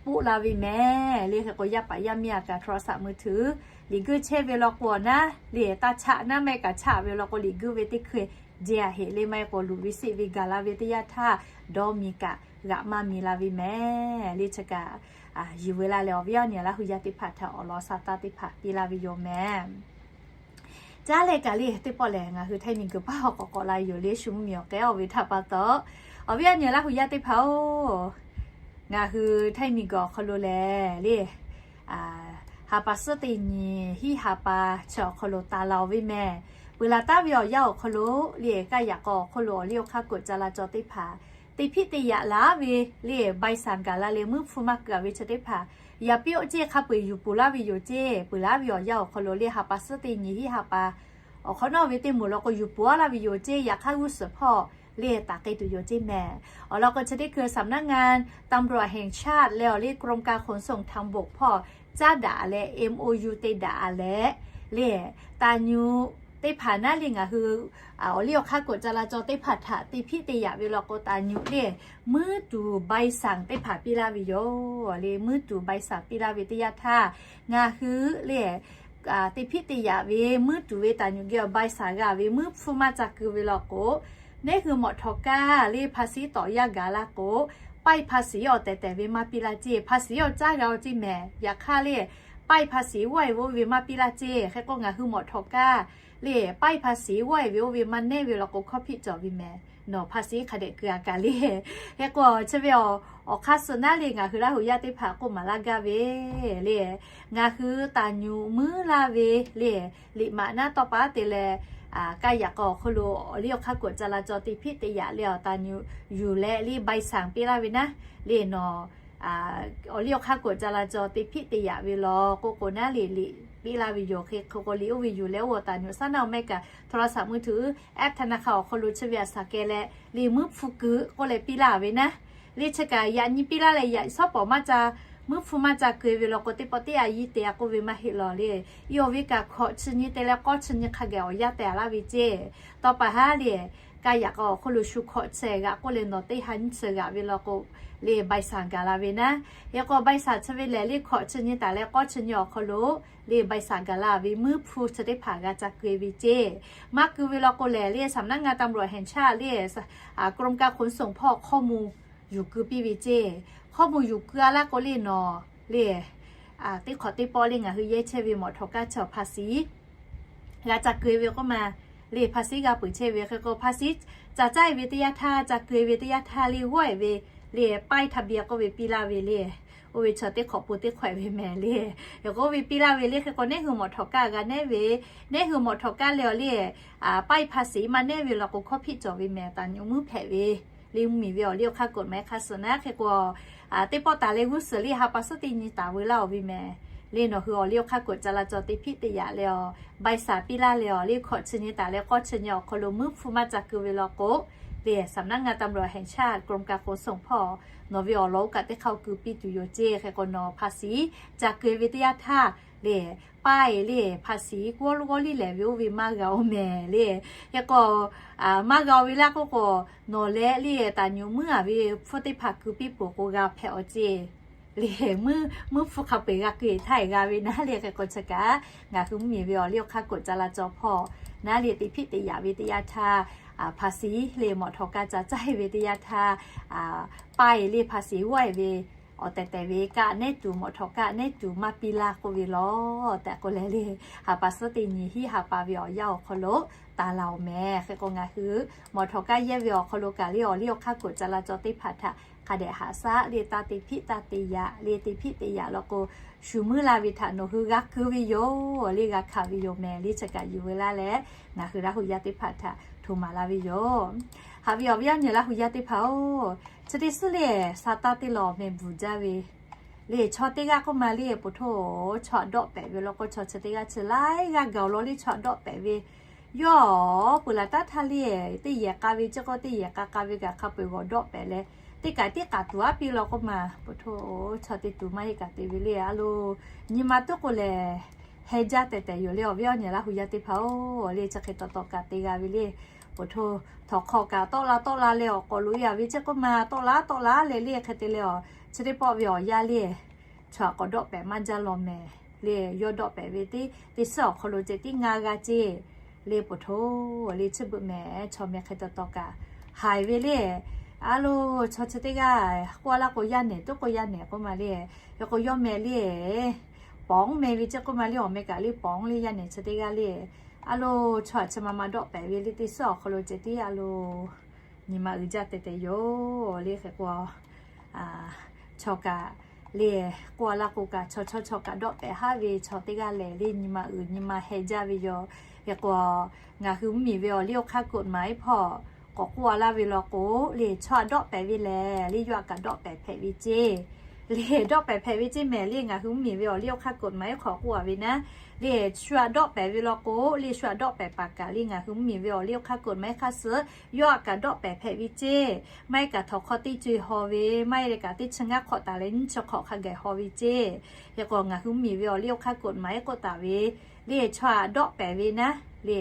poˆ la ve mehˍ le. Hk'e k'o yaˇ paˍ yaˇ miˇ a kaꞈ โทรศัพท์มือถือ liꞈ guiˇ chehˇ ve law k'o naˉ le, taˇ chaꞈ naˉ, maˇ heˆ kaꞈ chaꞈ ve law k'o liꞈ guiˇ ve teˇ hkui jehˇ a heꞈ le. Maˇ heˆ k'o luˬ ve seˆ ve gaˬ la ve teˇ yanˇ htaˇ dawˇ miˬ kaꞈ g'aꞈ maˇ miˬ la ve mehˍ le. Chi kaꞈ yuˬ ve la leh awˬ viˉ awˬ nyi Laˇ hu yaˇ teˇ hpaˍ htaꞈ awˬ lawn sa taˇ teˇ hpaˍ piˇ laˇ ve yoˬ mehˍ. Caˉ leh kaꞈ le teˇ pawˆ lehˬ, ngaˬ hui Htaiˇ miˬguiˬ paˇ hawˉ k'awꞈ k'awꞈ la yoˬ le. Shu mvuhˇmiˬ awˬ k'ehˉ oˇ ve htaꞈ pa taw, awˬ viˉ awˬ nyi Laˇ hu yaˇ teˇ hpaˍ-oˬ, ngaˬ hui Htaiˇ miˬguiˬ awˬ hk'aw lo lehˬ le, ha pa suhˉ teˇ nyi, hiˉ ha pa chi awˬ hk'aw lo taˍ la-oˬ ve mehˍ. Peuˬ laˬ taˉ ve awˬ yanˇ awˬ hk'aw lo le, kaˇ yaꞈ k'aw awˬ hk'oˆ lo awˬ liˇ awˬ hk'aˇ kuiˬ ca la caw teˇ hpaˍ teˇ hpiˆ teˇ yaꞈ laˇ ve le, ใบสั่ง gaˬ la leh meuˉ hpfuhˇ maˇ keu a ve chi teˇ hpaˍ yaꞈ piˇ-oˆ ceˇ, hk'a peu-eˬ yuˬ puˍ laˇ ve yoˬ ceˇ. Peuˬ laˬ ve awˬ yanˇ awˬ hk'aw lo le ha pa suhˉ teˇ nyi, hiˉ ha pa awˬ hk'awꞈ nawˉ ve teˇ moˍ law k'o yuˬ puˍ laˇ ve yoˬ ceˇ. Yaꞈ hk'aˇ g'uˇ suhˍ hpawˇ le taˍ k'ai tuˬ yoˬ ceˇ mehˍ. Awˬ lawn k'o chi teˇ hkui สำนักงานตำรวจแห่งชาติ leh awˬ liˇ กรมการขนส่งทางบก hpawˇ caˉ daꞈ leh MOU te daꞈ leh le, taˍ nyuꞈ teˇ hpaˍ naˉ le ngaˬ hui awˬ liˇ awˬ hk'aˇ kuiˬ ca la caw teˇ hpaˍ htaꞈ teˇ hpiˆ teˇ yaꞈ ve law k'o taˍ nyuꞈ le, muiˉ tuˬ ใบสั่ง teˇ hpaˍ piˇ laˇ ve yoˬ le. Muiˉ tuˬ ใบสั่ง piˇ laˇ ve teˇ yanˇ htaˇ ngaˬ hui le teˇ hpiˆ teˇ yaꞈ ve muiˉ tuˬ ve taˍ nyuꞈ geh awˬ ใบสั่ง g'a ve meuˉ hpfuhˇ maˇ ca keu ve law k'o, neˉ hui mawꞈ htawꞈ kaˇ le ภาษี tawꞈ yaˇ gaˬ la k'o, ป้ายภาษี awˬ tehˬ tehˬ ve maˇ piˇ laˇ ceˇ. ภาษี awˬ caˇ g'a-oˬ ceˇ mehˍ. Yaꞈ hk'aˇ le ป้ายภาษี g'awˇ-e ve oˇ ve maˇ piˇ laˇ ceˇ. Hk'e k'o ngaˬ hui mawꞈ htawꞈ kaˇ le ป้ายภาษี g'awˇ-e ve oˇ ve maˇ neˉ ve law k'o hkawˇ hpiˆ cawˬ ve mehˍ. Nawˬ ภาษี hk'a dehꞈ keu a kaꞈ le. Hk'e k'o chi ve awˬ hk'aˇ suh naˉ le ngaˬ hui Laˇ hu yaˇ teˇ hpaˍ k'oˆ maˍ laˇ gaˇ ve le, ngaˬ hui taˍ nyuꞈ muiˉ laˇ ve le, liꞈ maꞈ naˉ tawˇ pa te leh kaˇ yaꞈ k'aw awˬ hk'oˆ lo awˬ liˇ awˬ hk'aˇ kuiˬ ca la caw teˇ hpiˆ teˇ yaꞈ le awˬ taˍ nyuꞈ yuˬ leh le ใบสั่ง piˇ laˇ ve naˉ le nawˬ awˬ liˇ awˬ hk'aˇ kuiˬ ca la caw teˇ hpiˆ teˇ yaꞈ ve law k'o k'o naˉ le liꞈ piˇ laˇ ve yoˬ. Hk'e k'o liꞈ oˇ ve yuˬ leh oˇ awˬ taˍ nyuꞈ saˉ naˆ-oˬ mehˆ kaꞈ โทรศัพท์มือถือ แอปธนาคาร awˬ hk'aw lo chi ve a shaˍ keh leh le meuˉ hpfuhˇ keu k'oˆ leh piˇ laˇ ve naˉ. Le chi kaꞈ yaꞈ nyi piˇ laˇ leh yaꞈ shawˉ pawˍ maˇ ca, meuˉ hpfuhˇ maˇ ca keu ve law k'o teˇ pawˆ teˇ a yiˇ te a k'oˆ ve maˇ heˆ lawˬ le. Yawˇ ve kaꞈ hkawꞈ chi nyi te leh k'awˇ chi nyi hk'a geh awˬ yaˇ te a laˇ ve ceˇ. Tawˇ pa haˉ le kaˇ yaꞈ k'aw awˬ hk'oˆ lo shu hkawꞈ chi g'aꞈ k'oˆ leh nawˬ teˇ ha nyiˇ chi g'aꞈ ve law k'o le ใบสั่ง gaˬ la ve naˉ. Hk'e k'o ใบสั่ง chi ve lehˬ le hkawꞈ chi nyi taˍ leh k'awˇ chi nyi awˬ hk'aw lo le ใบสั่ง gaˬ la ve meuˉ hpfuhˇ chi teˇ hpaˍ g'a ca keu ve ceˇ. Maˇ keu ve law k'o lehˬ le สำนักงานตำรวจแห่งชาติ le กรมการขนส่ง hpawˇ hkawˇ mu yuˬ keu piˇ ve ceˇ. Hkawˇ mu yuˬ keu a laˇ k'o le nawˬ le teˇ hk'awꞈ teˇ pawˆ le ngaˬ hui yehˇ chehˇ ve mawꞈ htawꞈ kaˇ chi awˬ ภาษี g'a ca keu ve k'oˆ ma le ภาษี g'a peuˬ chehˇ ve. Hk'e k'o ภาษี ca caˇ-e ve teˇ yanˇ htaˇ ca keu ve teˇ yanˇ htaˇ le g'awˇ-e ve le ป้ายทะเบียน k'oˆ ve piˇ laˇ ve le. Oˇ ve chaw teˇ hk'awꞈ po teˇ hk'awꞈ-e ve mehˍ le. Hk'e k'o oˇ ve piˇ laˇ ve le. Hk'e k'o neˉ hui mawꞈ htawꞈ kaˇ g'a neˉ ve, neˉ hui mawꞈ htawꞈ kaˇ leh awˬ le ป้ายภาษี maˇ neˉ ve law k'o hkawˇ hpiˆ cawˬ ve mehˍ. Taˍ nyuꞈ muiˉ hpehꞈ ve le mvuhˇmiˬ ve awˬ liˇ awˬ hk'aˇ kuiˬ mehˍ hk'a suh naˉ. Hk'e k'o teˇ pawˆ taˍ leh g'uˇ suhˍ le ha pa suhˉ teˇ nyi taˍ veu laˇ-oˬ ve mehˍ. Le nawˬ hui awˬ liˇ awˬ hk'aˇ kuiˬ ca la caw teˇ hpiˆ teˇ yaꞈ leh awˬ ใบสั่ง piˇ laˇ leh awˬ le hkawꞈ chi nyi taˍ leh k'awˇ chi nyi awˬ hk'aw lo meuˉ hpfuhˇ maˇ ca keu ve law k'o le สำนักงานตำรวจแห่งชาติ กรมการขนส่ง hpawˇ nawˬ ve awˬ lawn oˇ kaꞈ teˇ hk'aˇ keu piˇ tuˬ yoˬ ceˇ. Hk'e k'o nawˬ ภาษี ca keu ve teˇ yanˇ htaˇ le ป้าย le ภาษี g'awˇ loˇ g'awˇ liˇ lehˬ ve oˇ ve maˇ g'a-oˬ mehˍ le. Hk'e k'o maˇ g'a-oˬ ve laˇ k'oˆ k'o nawˬ leh le taˍ nyuꞈ muiˉ a ve hpfuhˇ teˇ hpaˍ keu piˇ peuˬ k'o g'a hpehꞈ-aw ceˇ. Le meuˉ hpfuhˇ hk'a peu-eˬ g'a keu-eˬ htaˇ g'a ve naˉ le. Hk'e k'o chi kaꞈ ngaˬ hui mvuhˇmiˬ ve awˬ liˇ awˬ hk'aˇ kuiˬ ca la caw hpawˇ naˉ le teˇ hpiˆ teˇ yaꞈ ve teˇ yanˇ htaˇ ภาษี le mawꞈ htawꞈ kaˇ ca caˇ-e ve teˇ yanˇ htaˇ ป้าย le ภาษี g'awˇ-e ve awˬ tehˬ tehˬ ve kaꞈ neˉ tuˬ mawꞈ htawꞈ kaˇ neˉ tuˬ maˇ piˇ laˇ k'oˆ ve law tehꞈ k'oˆ leh le ha pa suhˉ teˇ nyi hiˉ ha pa ve awˬ yanˇ awˬ hk'aw lo taˍ la-oˬ mehˍ. Hk'e k'o ngaˬ hui mawꞈ htawꞈ kaˇ yehˇ ve awˬ hk'aw lo kaꞈ le awˬ liˇ awˬ hk'aˇ kuiˬ ca la caw teˇ hpaˍ htaꞈ hk'a dehꞈ haꞈ shaˉ le taˇ teˇ hpiˆ taˇ te yaꞈ le teˇ hpiˆ te yaꞈ law k'o shu muiˉ la ve htaꞈ nawˬ hui g'a keu ve yoˬ le g'a hkanˍ ve yoˬ mehˍ. Le chi kaꞈ yuˬ ve laˇ leh ngaˬ hui Laˇ hu yaˇ teˇ hpaˍ htaꞈ htoꞈ maˍ la ve yoˬ. Haꞈ ve awˬ viˉ awˬ nyi Laˇ hu yaˇ teˇ hpaˍ-oˬ, chi teˇ suhˉ le sa taˇ teˇ lawˬ meh bvuhˬ jaˇ ve le chaw teˇ g'aˇ k'oˆ ma le po htoˇ chaw htaꞈ dawˆ pehꞈ ve law k'o chaw chi teˇ g'aˇ chi laiˉ g'aˇ gaˬ-oˬ law le chaw htaꞈ dawˆ pehꞈ ve yawˇ peuˬ laˬ taˉ htaˇ le teˇ yehˬ k'a ve chi k'o teˇ yehˬ k'a k'a ve kaꞈ hk'a peu-eˬ g'awˬ dawˆ pehꞈ leh teˇ kaꞈ teˇ kaꞈ tuˬ aˉ piˇ law k'oˆ ma po htoˇ chaw te tuˬ maˇ heˆ kaꞈ te ve le a lo nyi ma tuˉ k'o lehˬ heh jaˇ tehˬ tehˬ yoˬ le awˬ viˉ awˬ nyi Laˇ hu yaˇ teˇ hpaˍ-oˬ le chi hk'e taw taw kaꞈ te g'a ve le Poˬ htoˇ htawnˍ hk'aw kaꞈ tawˆ la tawˆ la leh awˬ k'awꞈ loꞈ e a ve ceˇ k'oˆ ma, tawˆ la tawˆ la leh le hk'e te leh a, chi teˇ pawˆ ve awˬ yanˇ le, chaw aꞈ k'awꞈ dawˆ pehˍ maˇ jaˇ law mehˍ le, yawˇ dawˆ pehˍ ve teˇ teˇ suhˉ awˬ hk'aw lo ceh tiˉ ngaˇ g'aˇ ceˇ le. Poˬ htoˇ le chi beuꞈ mehˍ, chaw mehˍ hk'e taw taw kaꞈ haiˬ ve le. A loˬ, chaw chi teˇ g'aˇ k'oˆ a laˇ k'o, yaˇ nehˬ tuˉ k'o yaˇ nehˬ k'oˆ ma le. Hk'e k'o yawˇ mehˍ le, pawˍ mehˍ ve ceˇ k'oˆ ma le, awˬ meh kaꞈ le pawˍ le, yaˇ nehˬ chi teˇ g'aˇ le. A loˬ, chaw aꞈ chi ma ma dawˆ pehˍ ve le teˇ suhˉ awˬ hk'aw lo ceh tiˉ a loˬ, nyi ma uiˍ jaˇ teh teh yoˬ le. Hk'e k'o, chaw kaꞈ le, k'oˆ a laˇ k'o kaꞈ, chaw chaw chaw kaꞈ dawˆ pehˍ haˉ ve chaw teˇ g'aˇ lehˬ le, nyi ma uiˍ nyi ma heh jaˇ ve yoˬ. Hk'e k'o, ngaˬ hui mvuhˇmiˬ ve awˬ liˇ awˬ hk'aˇ กฎหมาย hpawˇ k'awꞈ k'oˆ a laˇ ve law k'o le, chaw aꞈ dawˆ pehˍ ve lehˬ le, yawˇ aꞈ kaꞈ dawˆ pehˍ hpehꞈ ve ceˇ le. Dawˆ pehˍ hpehꞈ ve ceˇ mehˍ le. Ngaˬ hui mvuhˇmiˬ ve awˬ liˇ awˬ hk'aˇ กฎหมาย hk'aw k'oˆ a ve naˉ le, shu aꞈ dawˆ pehˍ ve law k'o le, shu aꞈ dawˆ pehˍ paˍ kaꞈ le, ngaˬ hui mvuhˇmiˬ ve awˬ liˇ awˬ hk'aˇ กฎหมาย hk'aˇ suh yawˇ aꞈ kaꞈ dawˆ pehˍ hpehꞈ ve ceˇ. Maˇ heˆ kaꞈ htawnˍ hk'aw teˇ co e haw ve, maˇ heˆ leh kaꞈ teˇ chi ngaˇ hk'awꞈ taˍ leh nyiˇ chi hk'awꞈ hk'a gaˬ haw ve ceˇ. Hk'e k'o ngaˬ hui mvuhˇmiˬ ve awˬ liˇ awˬ hk'aˇ กฎหมาย k'oˆ taˍ ve le, chaw aꞈ dawˆ pehˍ ve naˉ le,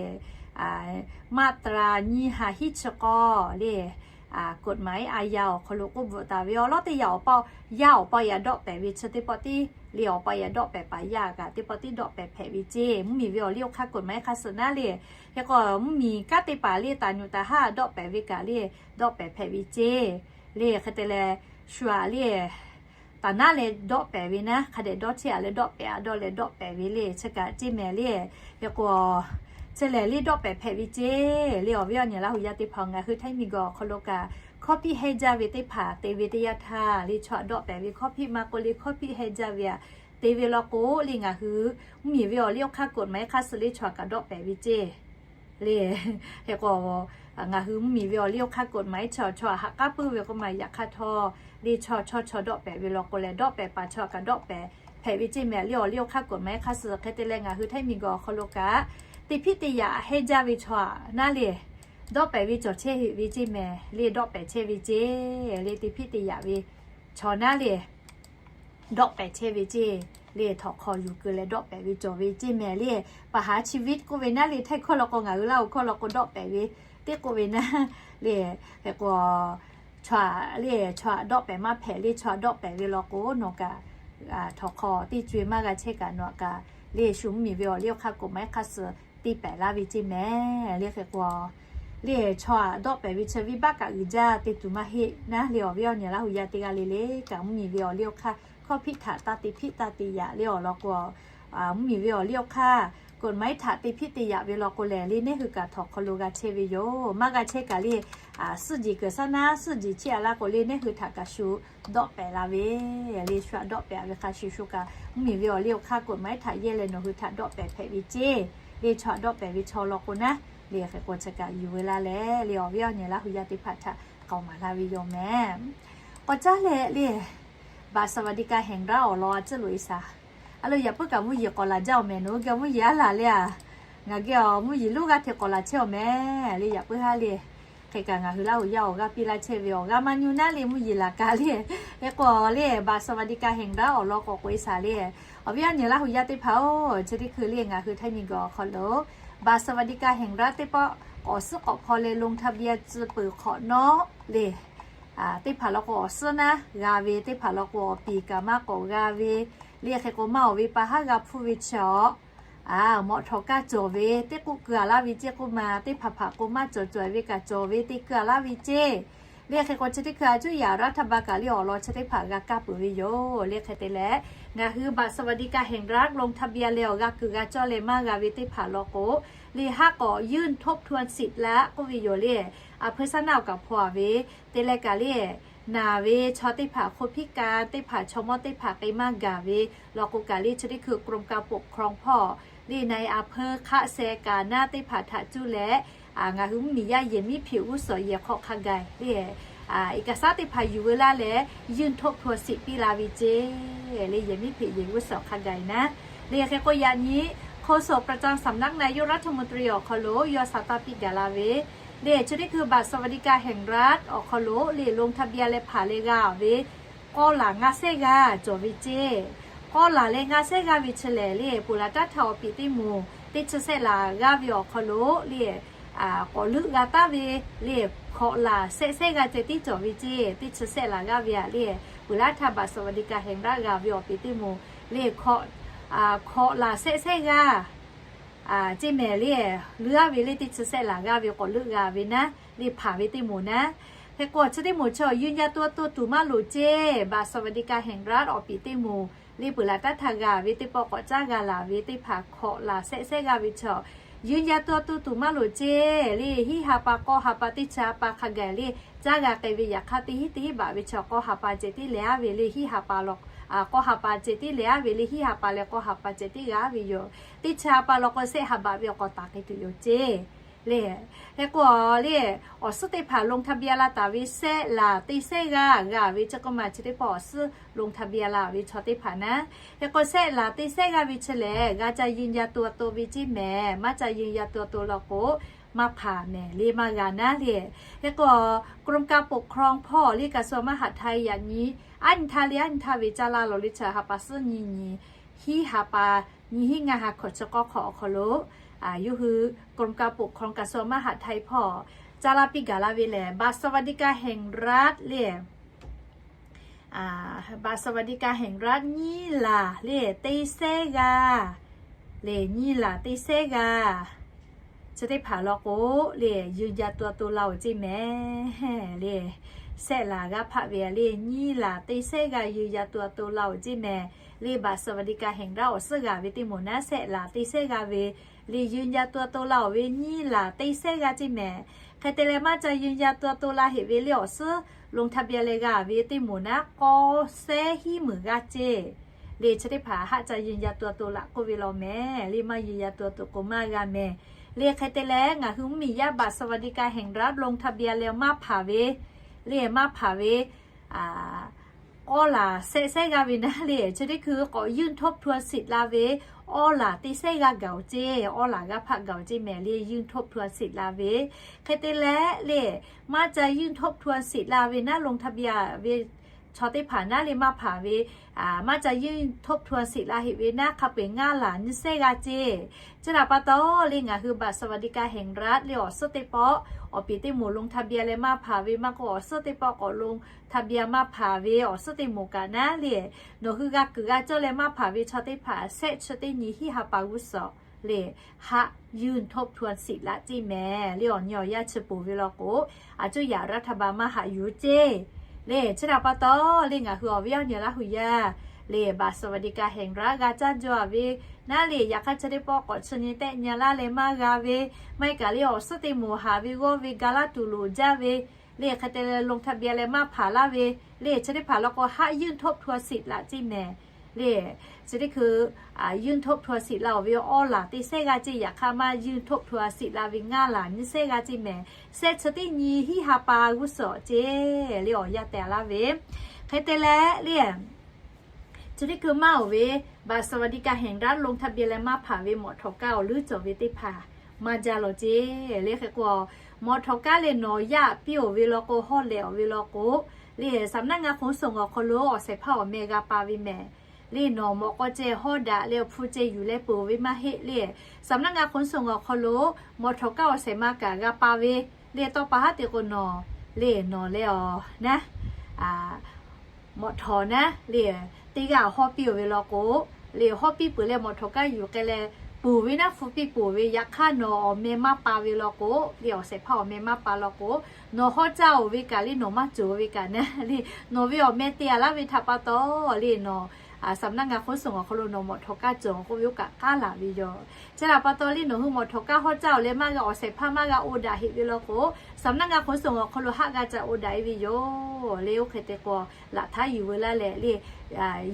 maˇ tra nyiˇ ha hiˉ chi k'awˇ le, กฎหมายอาญา awˬ hk'aw lo k'oˆ bvuhꞈ taˍ ve awˬ lawn teˇ yanˇ awˬ pa, yaˇ awˬ pa yaꞈ dawˆ pehˍ ve chi teˇ pawˆ tiˉ le, awˬ pa yaꞈ dawˆ pehˍ paˍ yaˇ kaꞈ teˇ pawˆ tiˉ dawˆ pehˍ hpehꞈ ve ceˇ. Mvuhˇmiˬ ve awˬ liˇ awˬ hk'aˇ กฎหมาย hk'aˇ suh naˉ le. Hk'e k'o mvuhˇmiˬ kanˉ te paˍ le, taˍ nyuꞈ taˍ haˉ dawˆ pehˍ ve kaꞈ le, dawˆ pehˍ hpehꞈ ve ceˇ le. Hk'e te leh shu aꞈ le, taˍ naˉ leh dawˆ pehˍ ve naˉ, hk'a dehꞈ dawˇ chehˇ a leh dawˆ pehˍ a dawˇ leh dawˆ pehˍ ve le, chi kaꞈ ceˇ mehˍ le. Hk'e k'o, chi lehˬ le dawˆ pehˍ hpehꞈ ve ceˇ le. Awˬ viˉ awˬ nyi Laˇ huˍ yaˇ teˇ hpaˍ, ngaˬ hui Htaiˇ miˬguiˬ awˬ hk'aw lo kaꞈ ข้อผิด heh jaˇ ve teˇ hpaˍ te ve teˇ yanˇ htaˇ le, chaw aꞈ dawˆ pehˍ ve ข้อผิด maˇ k'oˆ le, ข้อผิด heh jaˇ ve aꞈ te ve law k'o le, ngaˬ hui mvuhˇmiˬ ve awˬ liˇ awˬ hk'aˇ กฎหมาย hk'aˇ suh le chaw aꞈ kaꞈ dawˆ pehˍ ve ceˇ le. Hk'e k'o, ngaˬ hui mvuhˇmiˬ ve awˬ liˇ awˬ hk'aˇ กฎหมาย chaw chaw aꞈ haꞈ k'aˉ puiˉ ve k'oˆ ma yaꞈ hk'aˇ htawˇ le, chaw chaw chaw dawˆ pehˍ ve law k'o lehˬ, dawˆ pehˍ paˍ chaw aꞈ kaꞈ dawˆ pehˍ hpehꞈ ve ceˇ mehˍ le. Awˬ liˇ awˬ hk'aˇ กฎหมาย hk'aˇ suh hk'e te leh ngaˬ hui Htaiˇ miˬguiˬ awˬ hk'aw lo kaꞈ teˇ hpiˉ teˇ yaꞈ heh jaˇ ve chaw aꞈ naˉ le, dawˆ pehˍ ve cawˬ chehˇ heꞈ ve ceˇ mehˍ le, dawˆ pehˍ chehˇ ve ceˇ le. Teˇ hpiˉ teˇ yaꞈ ve chaw naˉ le, dawˆ pehˍ chehˇ ve ceˇ le. Htawnˍ hk'aw yuˬ keu leh dawˆ pehˍ ve cawˬ ve ceˇ mehˍ le. ประหารชีวิต k'oˆ ve naˉ le, Htaiˇ hkawˇ law k'o, ngaˬ hui Laˇ huˍ hkawˇ law k'o dawˆ pehˍ ve teˇ k'oˆ ve naˉ le. Hk'e k'o, chaw aꞈ le, chaw aꞈ dawˆ pehˍ maˇ hpehꞈ le, chaw aꞈ dawˆ pehˍ ve law k'o nawˬ kaꞈ htawnˍ hk'aw teˇ co e maˇ g'a chehˇ kaꞈ nawˬ aꞈ kaꞈ le shu mvuhˇmiˬ ve awˬ liˇ awˬ hk'aˇ กฎหมาย hk'aˇ suh te pehˍ laˇ ve ceˇ mehˍ le. Hk'e k'o le, chaw aꞈ dawˆ pehˍ ve chi venˇbaˆ kaꞈ uiˍ jaˇ te tuˬ maˇ heˆ naˉ le. Awˬ viˉ awˬ nyi Laˇ huˍ yaˇ teˇ g'aˇ le le kaꞈ mvuhˇmiˬ ve awˬ liˇ awˬ hk'aˇ ข้อผิด htaꞈ taˇ te hpiˆ taˇ te yaꞈ le awˬ lawn k'o, mvuhˇmiˬ ve awˬ liˇ awˬ hk'aˇ กฎหมาย htaꞈ te hpiˆ te yaꞈ ve law k'o lehˬ le, neˇ hui kaꞈ htawnˍ hk'aw lo g'a chehˇ ve yoˬ. Maˇ g'a chehˇ kaꞈ le, suhˆ jeˬ keunˍ saˉ naˉ suhˆ jeˬ chehˇ a laˇ k'o le, neˇ hui htaꞈ kaꞈ shu dawˆ pehˍ la ve le. Shu aꞈ dawˆ pehˍ a ve hk'a shuˍ shu kaꞈ mvuhˇmiˬ ve awˬ liˇ awˬ hk'aˇ กฎหมาย htaꞈ yehˇ leh nawˬ hui htaꞈ dawˆ pehˍ hpehꞈ ve ceˇ le. Chaw aꞈ dawˆ pehˍ ve chaw law k'o naˉ le, hk'e k'o chi kaꞈ yuˬ ve laˇ leh le, awˬ viˉ awˬ nyi Laˇ huˍ yaˇ teˇ hpaˍ htaꞈ k'aoˍ maˍ laˇ ve yoˬ mehˍ. K'awꞈ caˉ leh le, บัตรสวัสดิการแห่งรัฐ awˬ lawn a ciˉ loꞈ e shaˍ. A lo yaꞈ puiˉ kaꞈ mvuhˇ yeˬ k'awꞈ laˬ jaˇ awˬ mehˍ, nawˬ hui geh mvuhˇ yeˬ aˉ laˬ le a. Ngaˬ geh awˬ mvuhˇ yeˬ lonˉ g'aˇ hteꞈ k'awꞈ laˬ chehˇ awˬ mehˍ le, yaꞈ puiˉ haˉ le. Hk'e kaꞈ ngaˬ hui Laˇ huˍ yaˇ awˬ g'aˇ piˇ laˇ chehˇ ve awˬ g'aˇ maˇ nyu naˉ le, mvuhˇ yeˬ laˬ kaꞈ le. Hk'e k'o le, บัตรสวัสดิการแห่งรัฐ awˬ lawn k'awꞈ k'oꞈ e shaˍ le. Awˬ viˉ awˬ nyi Laˇ huˍ yaˇ teˇ hpaˍ-oˬ, chi teˇ hkui le ngaˬ hui Htaiˇ miˬguiˬ awˬ hk'aw lo บัตรสวัสดิการแห่งรัฐ teˇ pawˆ k'awꞈ suhˉ k'awꞈ hpaw leh ลงทะเบียน tcuh peuˬ hk'awꞈ nawˉ le, teˇ hpaˍ law k'o awˬ suhˉ naˉ g'a ve, teˇ hpaˍ law k'o awˬ piˍ kaꞈ maˇ k'awꞈ g'a ve le. Hk'e k'o maˇ awˬ ve pa haˉ g'a hpuˇ ve chi awˬ mawꞈ htawꞈ kaˇ cawˬ ve teˇ k'oˆ keu a laˇ ve ceˇ k'oˆ ma, teˇ hpaˍ hpaˍ k'o maˇ cawˬ cawˬ ve kaꞈ cawˬ ve te keu a laˇ ve ceˇ le. Hk'e k'o chi teˇ hkui a cuˇ yaꞈ รัฐบาล kaꞈ le awˬ lawn chi teˇ hpaˍ g'a kaˇ peuˬ ve yoˬ le. Hk'e te leh ngaˬ hui บัตรสวัสดิการแห่งรัฐ ลงทะเบียน leh awˬ g'a kuiˬ g'a cawˇ leh maˇ g'a ve teˇ hpaˍ law k'o le, haˉ k'awꞈ ยื่นทบทวนสิทธิ์ laˇ k'oˆ ve yoˬ le. A hpeu saˉ naˉ awˬ kaꞈ hpaw a ve, te leh kaꞈ le naˬ ve chaw teˇ hpaˍ คนพิการ teˇ hpaˍ chaw mawˇ teˇ hpaˍ k'ai maˇ gaˬ ve law k'o kaꞈ le, chi teˇ hkui กรมการปกครอง hpawˇ le na e a hpeu hk'aˆ seh kaꞈ naˉ teˇ hpaˍ htaꞈ cuˇ leh ngaˬ hui mvuhˇmiˬ yaˇ yehˬ miˉ hpeꞈ g'uˇ suhˍ yehˬ hk'aw hk'a gaˬ le, เอกสาร teˇ hpaˍ yuˬ veu laˇ leh ยื่นทบทวนสิทธิ์ piˇ la ve ceˇ le. Yehˬ miˉ hpeꞈ yehˬ g'uˇ suhˍ hk'a gaˬ e naˉ le. Hk'e k'o yaꞈ nyi โฆษกประจำสำนักนายกรัฐมนตรี awˬ hk'aw lo yawˇ sha taˇ piˇ gaˬ la ve le, chi teˇ hkui บัตรสวัสดิการแห่งรัฐ awˬ hk'aw lo le ลงทะเบียน leh hpaˍ leh g'a ve k'awˇ laˬ ngaˇ sehˉ g'aˇ cawˬ ve ceˇ. K'awˇ laˬ leh ngaˇ sehˉ g'aˇ ve chi lehˬ le, ponˬ laˬ taˇ htaˇ awˬ piˍ teˇ moˍ teˇ chi sehˉ laˬ g'aˇ ve awˬ hk'aw lo le k'awꞈ leuˆ g'a taˉ ve le, hkawꞈ laˬ shehˆ shehˆ g'aˇ ceh tiˉ cawˬ ve ceˇ. Teˇ chi shehˆ laˬ g'aˇ ve a le, peuˬ laˇ htaˇ บัตรสวัสดิการแห่งรัฐ g'a ve awˬ piˍ teˇ moˍ le, hkawꞈ laˬ shehˆ shehˆ g'aˇ ceˇ mehˍ le. Leuˆ g'aˇ ve le, teˇ chi shehˆ laˬ g'aˇ ve k'awꞈ leuˆ g'a ve naˉ le, hpanˍ ve teˇ moˍ naˉ. Hk'e k'o chi teˇ moˍ chi ยืนยันตัวตน tuˬ maˇ loˍ ceˇ. บัตรสวัสดิการแห่งรัฐ awˬ piˍ teˇ moˍ le, peuˬ laˬ taˉ htaˇ g'a ve teˇ pawˆ k'awꞈ caˉ g'a laˬ ve teɣ hpaˍ hkawꞈ laˬ shehˆ shehˆ g'aˇ ve chi ยืนยันตัวตน tuˬ maˇ loˍ ceˇ le. Hiˉ ha pa k'awˇ ha pa teˇ chi ha pa hk'a gaˬ le, caˉ g'a k'ai ve. Yaꞈ hk'aˇ teˇ hinˉ teˇ hinˉ baꞈ ve chi k'awˇ ha pa ceh tiˉ leh aˉ ve le, hiˉ ha pa law, k'awˇ ha pa ceh tiˉ leh aˉ ve le, hiˉ ha pa leh k'awˇ ha pa ceh tiˉ g'a ve yoˬ. Teˇ chi ha pa law k'o shehˆ ha baꞈ ve awˬ k'awꞈ taˍ k'ai tuˬ yoˬ ceˇ le. Hk'e k'o le, awˬ suhˉ teˇ hpaˍ ลงทะเบียน la taˍ ve shehˆ laˬ teˇ shehˆ g'aˇ g'a ve chi k'oˆ ma chi teˇ pawˆ awˬ suhˉ ลงทะเบียน la ve chaw teˇ hpaˍ naˉ. Hk'e k'o shehˆ laˬ teˇ shehˆ g'aˇ ve chi lehˬ, g'a ca ยืนยันตัวตน ve ceˇ mehˍ. Maˇ ca ยืนยันตัวตน law k'o, maˇ hpanˍ mehˍ le, maˇ g'a naˉ le. Hk'e k'o กรมการปกครอง hpawˇ le กระทรวงมหาดไทย yaꞈ nyi aˉ nyi htaˇ le aˉ nyi htaˇ ve caˇ laˇ lawˬ le, chi ha pa suhˉ nyi nyi hiˉ ha pa, nyi hiˉ ngaˇ ha hkawꞈ chi k'awˇ hk'awꞈ awˬ hk'aw lo, yawˇ hui กรมการปกครอง กระทรวงมหาดไทย hpawˇ caˇ laˇ piˇ gaˬ la ve lehˬ, บัตรสวัสดิการแห่งรัฐ le, บัตรสวัสดิการแห่งรัฐ nyiˇ laˬ le teˇ shehˆ g'aˇ le, nyiˇ laˬ teˇ shehˆ g'aˇ chi teˇ hpaˍ law k'o le, ยืนยันตัวตน la oˬ ceˇ mehˍ le. Shehˆ laˬ g'aˇ hpaˆ ve le, nyiˇ laˬ teˇ shehˆ g'aˇ ยืนยันตัวตน la oˬ ceˇ mehˍ le. บัตรสวัสดิการแห่งรัฐ awˬ suhˉ g'a ve teˇ moˍ naˉ, shehˆ laˬ teˇ shehˆ g'aˇ ve le, ยืนยันตัวตน la oˬ ve nyiˇ laˬ teˇ shehˆ g'aˇ ceˇ mehˍ. Hk'e te leh maˇ ca ยืนยันตัวตน la heꞈ ve le, awˬ suhˉ ลงทะเบียน leh g'a ve teˇ moˍ naˉ, k'awˇ shehˆ hiˉ meunˍ g'aˇ ceˇ le. Chi teˇ hpaˍ haˆ ca ยืนยันตัวตน laꞈ k'oˆ ve law mehˍ le, maˇ ยืนยันตัวตน k'o maˇ g'a mehˍ le. Hk'e te leh ngaˬ hui mvuhˇmiˬ yaˇ บัตรสวัสดิการแห่งรัฐ ลงทะเบียน leh maˇ hpanˍ ve le, maˇ hpanˍ ve k'awˇ laˬ shehˆ shehˆ g'aˇ ve naˉ le, chi teˇ hkui k'awꞈ ยื่นทบทวนสิทธิ์ la ve awˇ laˬ teˇ shehˆ g'aˇ gaˬ oˬ ceˇ, awˇ laˬ g'aˇ hpaˆ gaˬ oˬ ceˇ mehˍ le, ยื่นทบทวนสิทธิ์ la ve. Hk'e te leh le, maˇ ca ยื่นทบทวนสิทธิ์ la ve naˉ, ลงทะเบียน ve chaw teˇ hpaˍ naˉ le, maˇ hpanˍ ve maˇ ca ยื่นทบทวนสิทธิ์ la heꞈ ve naˉ, hk'a peu-eˬ ngaˇ laˬ nyiˇ shehˆ g'aˇ ceˇ. Chi htaꞈ pa taw le, ngaˬ hui บัตรสวัสดิการแห่งรัฐ le awˬ suhˉ teˇ pawˆ awˬ piˍ teˇ moˍ ลงทะเบียน leh maˇ hpanˍ ve, maˇ k'o awˬ suhˉ teˇ pawˆ k'awꞈ ลงทะเบียน maˇ hpanˍ ve awˬ suhˉ teˇ moˍ kaꞈ naˉ le, nawˬ hui g'a kuiˬ g'a cawˇ leh maˇ hpanˍ ve chaw teˇ hpaˍ shehˆ chi teˇ nyi hiˉ ha pa g'uˇ suhˍ le, haˆ ยื่นทบทวนสิทธิ์ laꞈ ceˇ mehˍ le. Awˬ nyi awˬ yaˇ chi poˬ ve law k'o, a cuˇ yaꞈ รัฐบาล maˇ haꞈ yuˬ ceˇ le. Chi htaꞈ pa taw le, ngaˬ hui awˬ viˉ awˬ nyi Laˇ huˍ yaˇ le, บัตรสวัสดิการแห่งรัฐ g'a caˇ jaw ve naˉ le, yaꞈ hk'aˇ chi teˇ pawˆ k'awꞈ chi nyi tehˆ nyi laˇ leh maˇ g'a ve, maˇ heˆ kaꞈ le awˬ suhˉ teˇ moˍ haˍ ve g'awˇ ve ga laˇ tuˬ loˍ jaˇ ve le, hk'e te leh ลงทะเบียน leh maˇ hpanˍ laˇ ve le, chi teˇ hpaˍ law k'o haˆ ยื่นทบทวนสิทธิ์ laꞈ ceˇ mehˍ le. Chi teˇ hkui ยื่นทบทวนสิทธิ์ la oˬ ve awˇ laˬ teˇ shehˆ g'aˇ ceˇ, yaꞈ hk'aˇ maˇ ยื่นทบทวนสิทธิ์ la ve ngaˇ laˬ nyiˇ shehˆ g'aˇ ceˇ mehˍ. Shehˆ chi teˇ nyi hiˉ ha pa g'uˇ suhˍ ceˇ le, awˬ yaˇ tehꞈ laˇ ve. Hk'e te leh le, chi teˇ hkui maˇ oˬ ve บัตรสวัสดิการแห่งรัฐ ลงทะเบียน leh maˇ hpanˍ ve mawꞈ htawˍ kaˇ awˬ leuˉ cawˬ ve teˇ hpaˍ maˇ jaˇ lawˬ ceˇ le. Hk'e k'o, mawꞈ htawˍ kaˇ leh nawˬ yaˇ piˇ oˬ ve law k'o, hawˇ lehˬ oˬ ve law k'o le, สำนักงานขนส่ง awˬ hk'aw lo awˬ shehˍ hpaˇ awˬ meh g'a pa ve mehˍ le. Nawˬ mawꞈ k'aw ceh hawˇ daꞈ leh awˬ hpu ceh yuˬ leh peuˬ ve maˇ heˆ le. สำนักงานขนส่ง awˬ hk'aw lo mawꞈ htawˍ kaˇ awˬ shehˍ ma kaꞈ g'a pa ve le. Tawˇ pa haˉ te k'o nawˬ le, nawˬ leh awˬ naˉ, mawꞈ htawˍ naˉ le, teˇ g'aˇ hawˇ piˇ oˬ ve law k'o le, hawˇ piˇ peuˬ leh mawꞈ htawˍ kaˇ yuˬ k'ai leh peuˬ ve naˉ, hpu piˇ peuˬ ve, yaꞈ hk'aˇ nawˬ awˬ meh maˇ pa ve law k'o le, awˬ shehˍ hpaˇ awˬ meh maˇ pa law k'o, nawˬ hawˇ caˇ oˬ ve kaꞈ le, nawˬ maˇ cawˬ ve kaꞈ naˉ le, nawˬ ve awˬ meh te a laˇ ve htaꞈ pa taw le, nawˬ สำนักงานขนส่ง awˬ hk'aw lo nawˬ mawꞈ htawˍ kaˇ cawˬ k'oˆ ve oˇ kaꞈ k'aˉ laˬ ve yoˬ. Chi htaꞈ pa taw le, nawˬ hui mawꞈ htawˍ kaˇ hawˇ caˇ oˬ leh maˇ g'a, awˬ shehˍ hpaˇ maˇ g'a oˬ daꞈ heꞈ ve law k'o, สำนักงานขนส่ง awˬ hk'aw lo haˆ g'a ca oˬ daꞈ e ve yoˬ le. Oˇ hk'e te k'o, laꞈ htaˇ yuˬ veu laˇ leh le,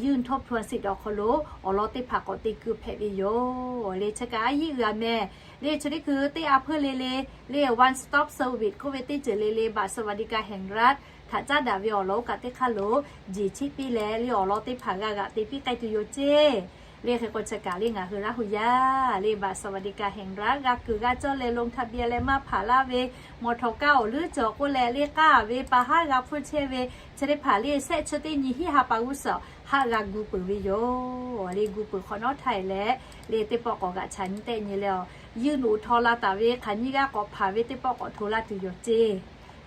ยื่นทบทวนสิทธิ์ awˬ hk'aw lo awˬ lawn teˇ hpaˍ k'awꞈ te keu hpehꞈ ve yoˬ le. Chi kaꞈ a yiˉ g'a meh le, chi teˇ hkui teˇ a hpeuˇ le le le, one stop service k'oˆ ve teˇ ceuˬ le le, บัตรสวัสดิการแห่งรัฐ htaꞈ caˉ daꞈ ve awˬ lawn oˇ kaꞈ teˇ hk'aˇ lo jeˬ chiˆ piˇ leh le, awˬ lawn teˇ hpaˍ g'a g'aꞈ te piˇ k'ai tuˬ yoˬ ceˇ le. Hk'e k'o chi kaꞈ le, ngaˬ hui Laˇ huˍ yaˇ le, บัตรสวัสดิการแห่งรัฐ g'a kuiˬ g'a cawˇ leh ลงทะเบียน leh maˇ hpanˍ laˇ ve, mawꞈ htawˍ kaˇ awˬ leuˉ cawˬ k'oˆ leh le, k'aˉ ve pa haˉ g'a hpfuhˇ chehˇ ve, chi teˇ hpaˍ le shehˆ chi teˇ nyi hiˉ ha pa g'uˇ suhˍ haˆ g'a gu peuˬ ve yoˬ. Le gu peuˬ hk'awꞈ nawˉ htaˇ e leh, le teˇ pawˆ k'awꞈ g'aꞈ chaꞈ nyi tehˆ nyi leh a, yinˇ noꞈ htaw la taˍ ve hk'aˬ nyiˇ g'aˇ k'awꞈ hpanˍ ve teˇ pawˆ k'awꞈ hto laˇ tuˬ yoˬ ceˇ.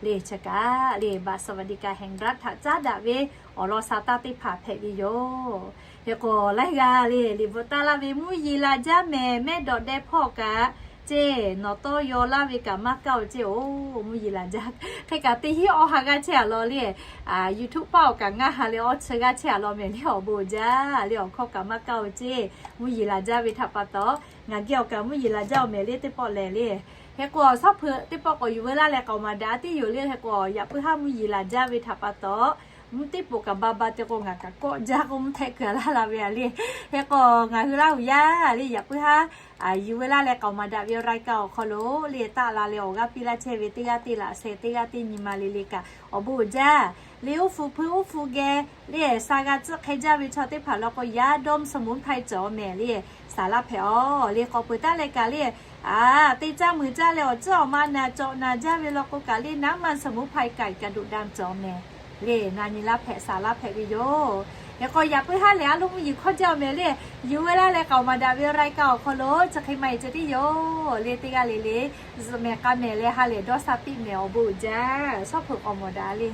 Le chi kaꞈ le บัตรสวัสดิการแห่งรัฐ htaꞈ caˉ daꞈ ve awˬ lawn sa taˇ teˇ hpaˍ hpehꞈ ve yoˬ. Hk'e k'o laiˉ g'aˇ le liꞈ bvuhꞈ taˍ laˇ ve mvuhˇ yeˬ laˬ jaˇ mehˍ, mehˆ dawꞈ deh hpawˇ kaꞈ ceˇ, nawˬ tawˇ yaw laˇ ve kaꞈ maˇ kaˇ oˬ ceˇ oˬ, mvuhˇ yeˬ laˬ jaˇ. Hk'e kaꞈ teˇ hinˉ awˬ ha g'aˇ chehˇ a law le YouTube paˆ awˬ kaꞈ ngaˇ ha leh awˇ chi g'aˇ chehˇ a law mehˍ le awˬ bon jaˇ. Le awˬ hkawˇ kaꞈ maˇ kaˇ oˬ ceˇ, mvuhˇ yeˬ laˬ jaˇ ve htaꞈ pa taw, ngaˬ geh awˬ kaꞈ mvuhˇ yeˬ laˬ jaˇ oˬ mehˍ le teˇ pawˆ lehˬ le. Hk'e k'o awˬ shawˉ hpeuꞈ teˇ pawˆ k'awꞈ yuˬ veu laˇ leh k'aoˍ maˍ daꞈ tiˉ yoˬ le. Hk'e k'o yaꞈ puiˉ haˉ mvuhˇ yeˬ laˬ jaˇ ve htaꞈ pa taw, mvuhˇ teˇ poˍ kaꞈ ba ba te k'o ngaˬ kaꞈ kawˆ jaˇ k'o mvuhˇ htehˆ kuiˬ a laˇ la ve a le. Hk'e k'o ngaˬ hui laˇ huˍ yaˇ le yaꞈ puiˉ haˉ yuˬ veu laˇ leh k'aoˍ maˍ daꞈ ve รายการ awˬ hk'aw lo le taˆ la leh awˬ g'aˇ piˇ laˇ chehˇ ve teˇ g'aˇ teˇ laꞈ sheh teˇ g'aˇ teˇ nyi ma le le kaꞈ awˬ bon uiˍ jaˇ. Le oˇ hpu hpui oˇ hpu geh le sa g'a tcuhˆ hk'e jaˇ ve chaw teˇ hpaˍ law k'o yaˇ ดมสมุนไพร cawˬ mehˍ le, saˍ laˇ hpehꞈ a le. K'awꞈ peuˬ taˉ leh kaꞈ le a teˇ caˇ muiˬ caˇ leh awˬ ciˉ awˬ ma naˬ cawꞈ naˬ jaˇ ve law k'o kaꞈ le น้ำมันสมุนไพร ไก่กระดูกดำ cawˬ mehˍ le, na nyi laˇ hpehꞈ saˍ laˇ hpehꞈ ve yoˬ. Hk'e k'o yaꞈ puiˉ haˉ lehˬ a loˇ mvuhˇ yeˬ hkawˇ jaˇ oˬ mehˍ le, yuˬ veu laˇ leh k'aoˍ maˍ daꞈ ve รายการ awˬ hk'aw lo chi hk'e maˇ heˆ ceh tiˉ yoˬ le. Teˇ g'aˇ le le zuhꞈ mehˍ k'a mehˍ leh ha lehˬ dawˇ sha piˇ mehˍ awˬ bon uiˍ jaˇ. Shawˉ hpeuꞈ k'awꞈ mawˬ daꞈ le.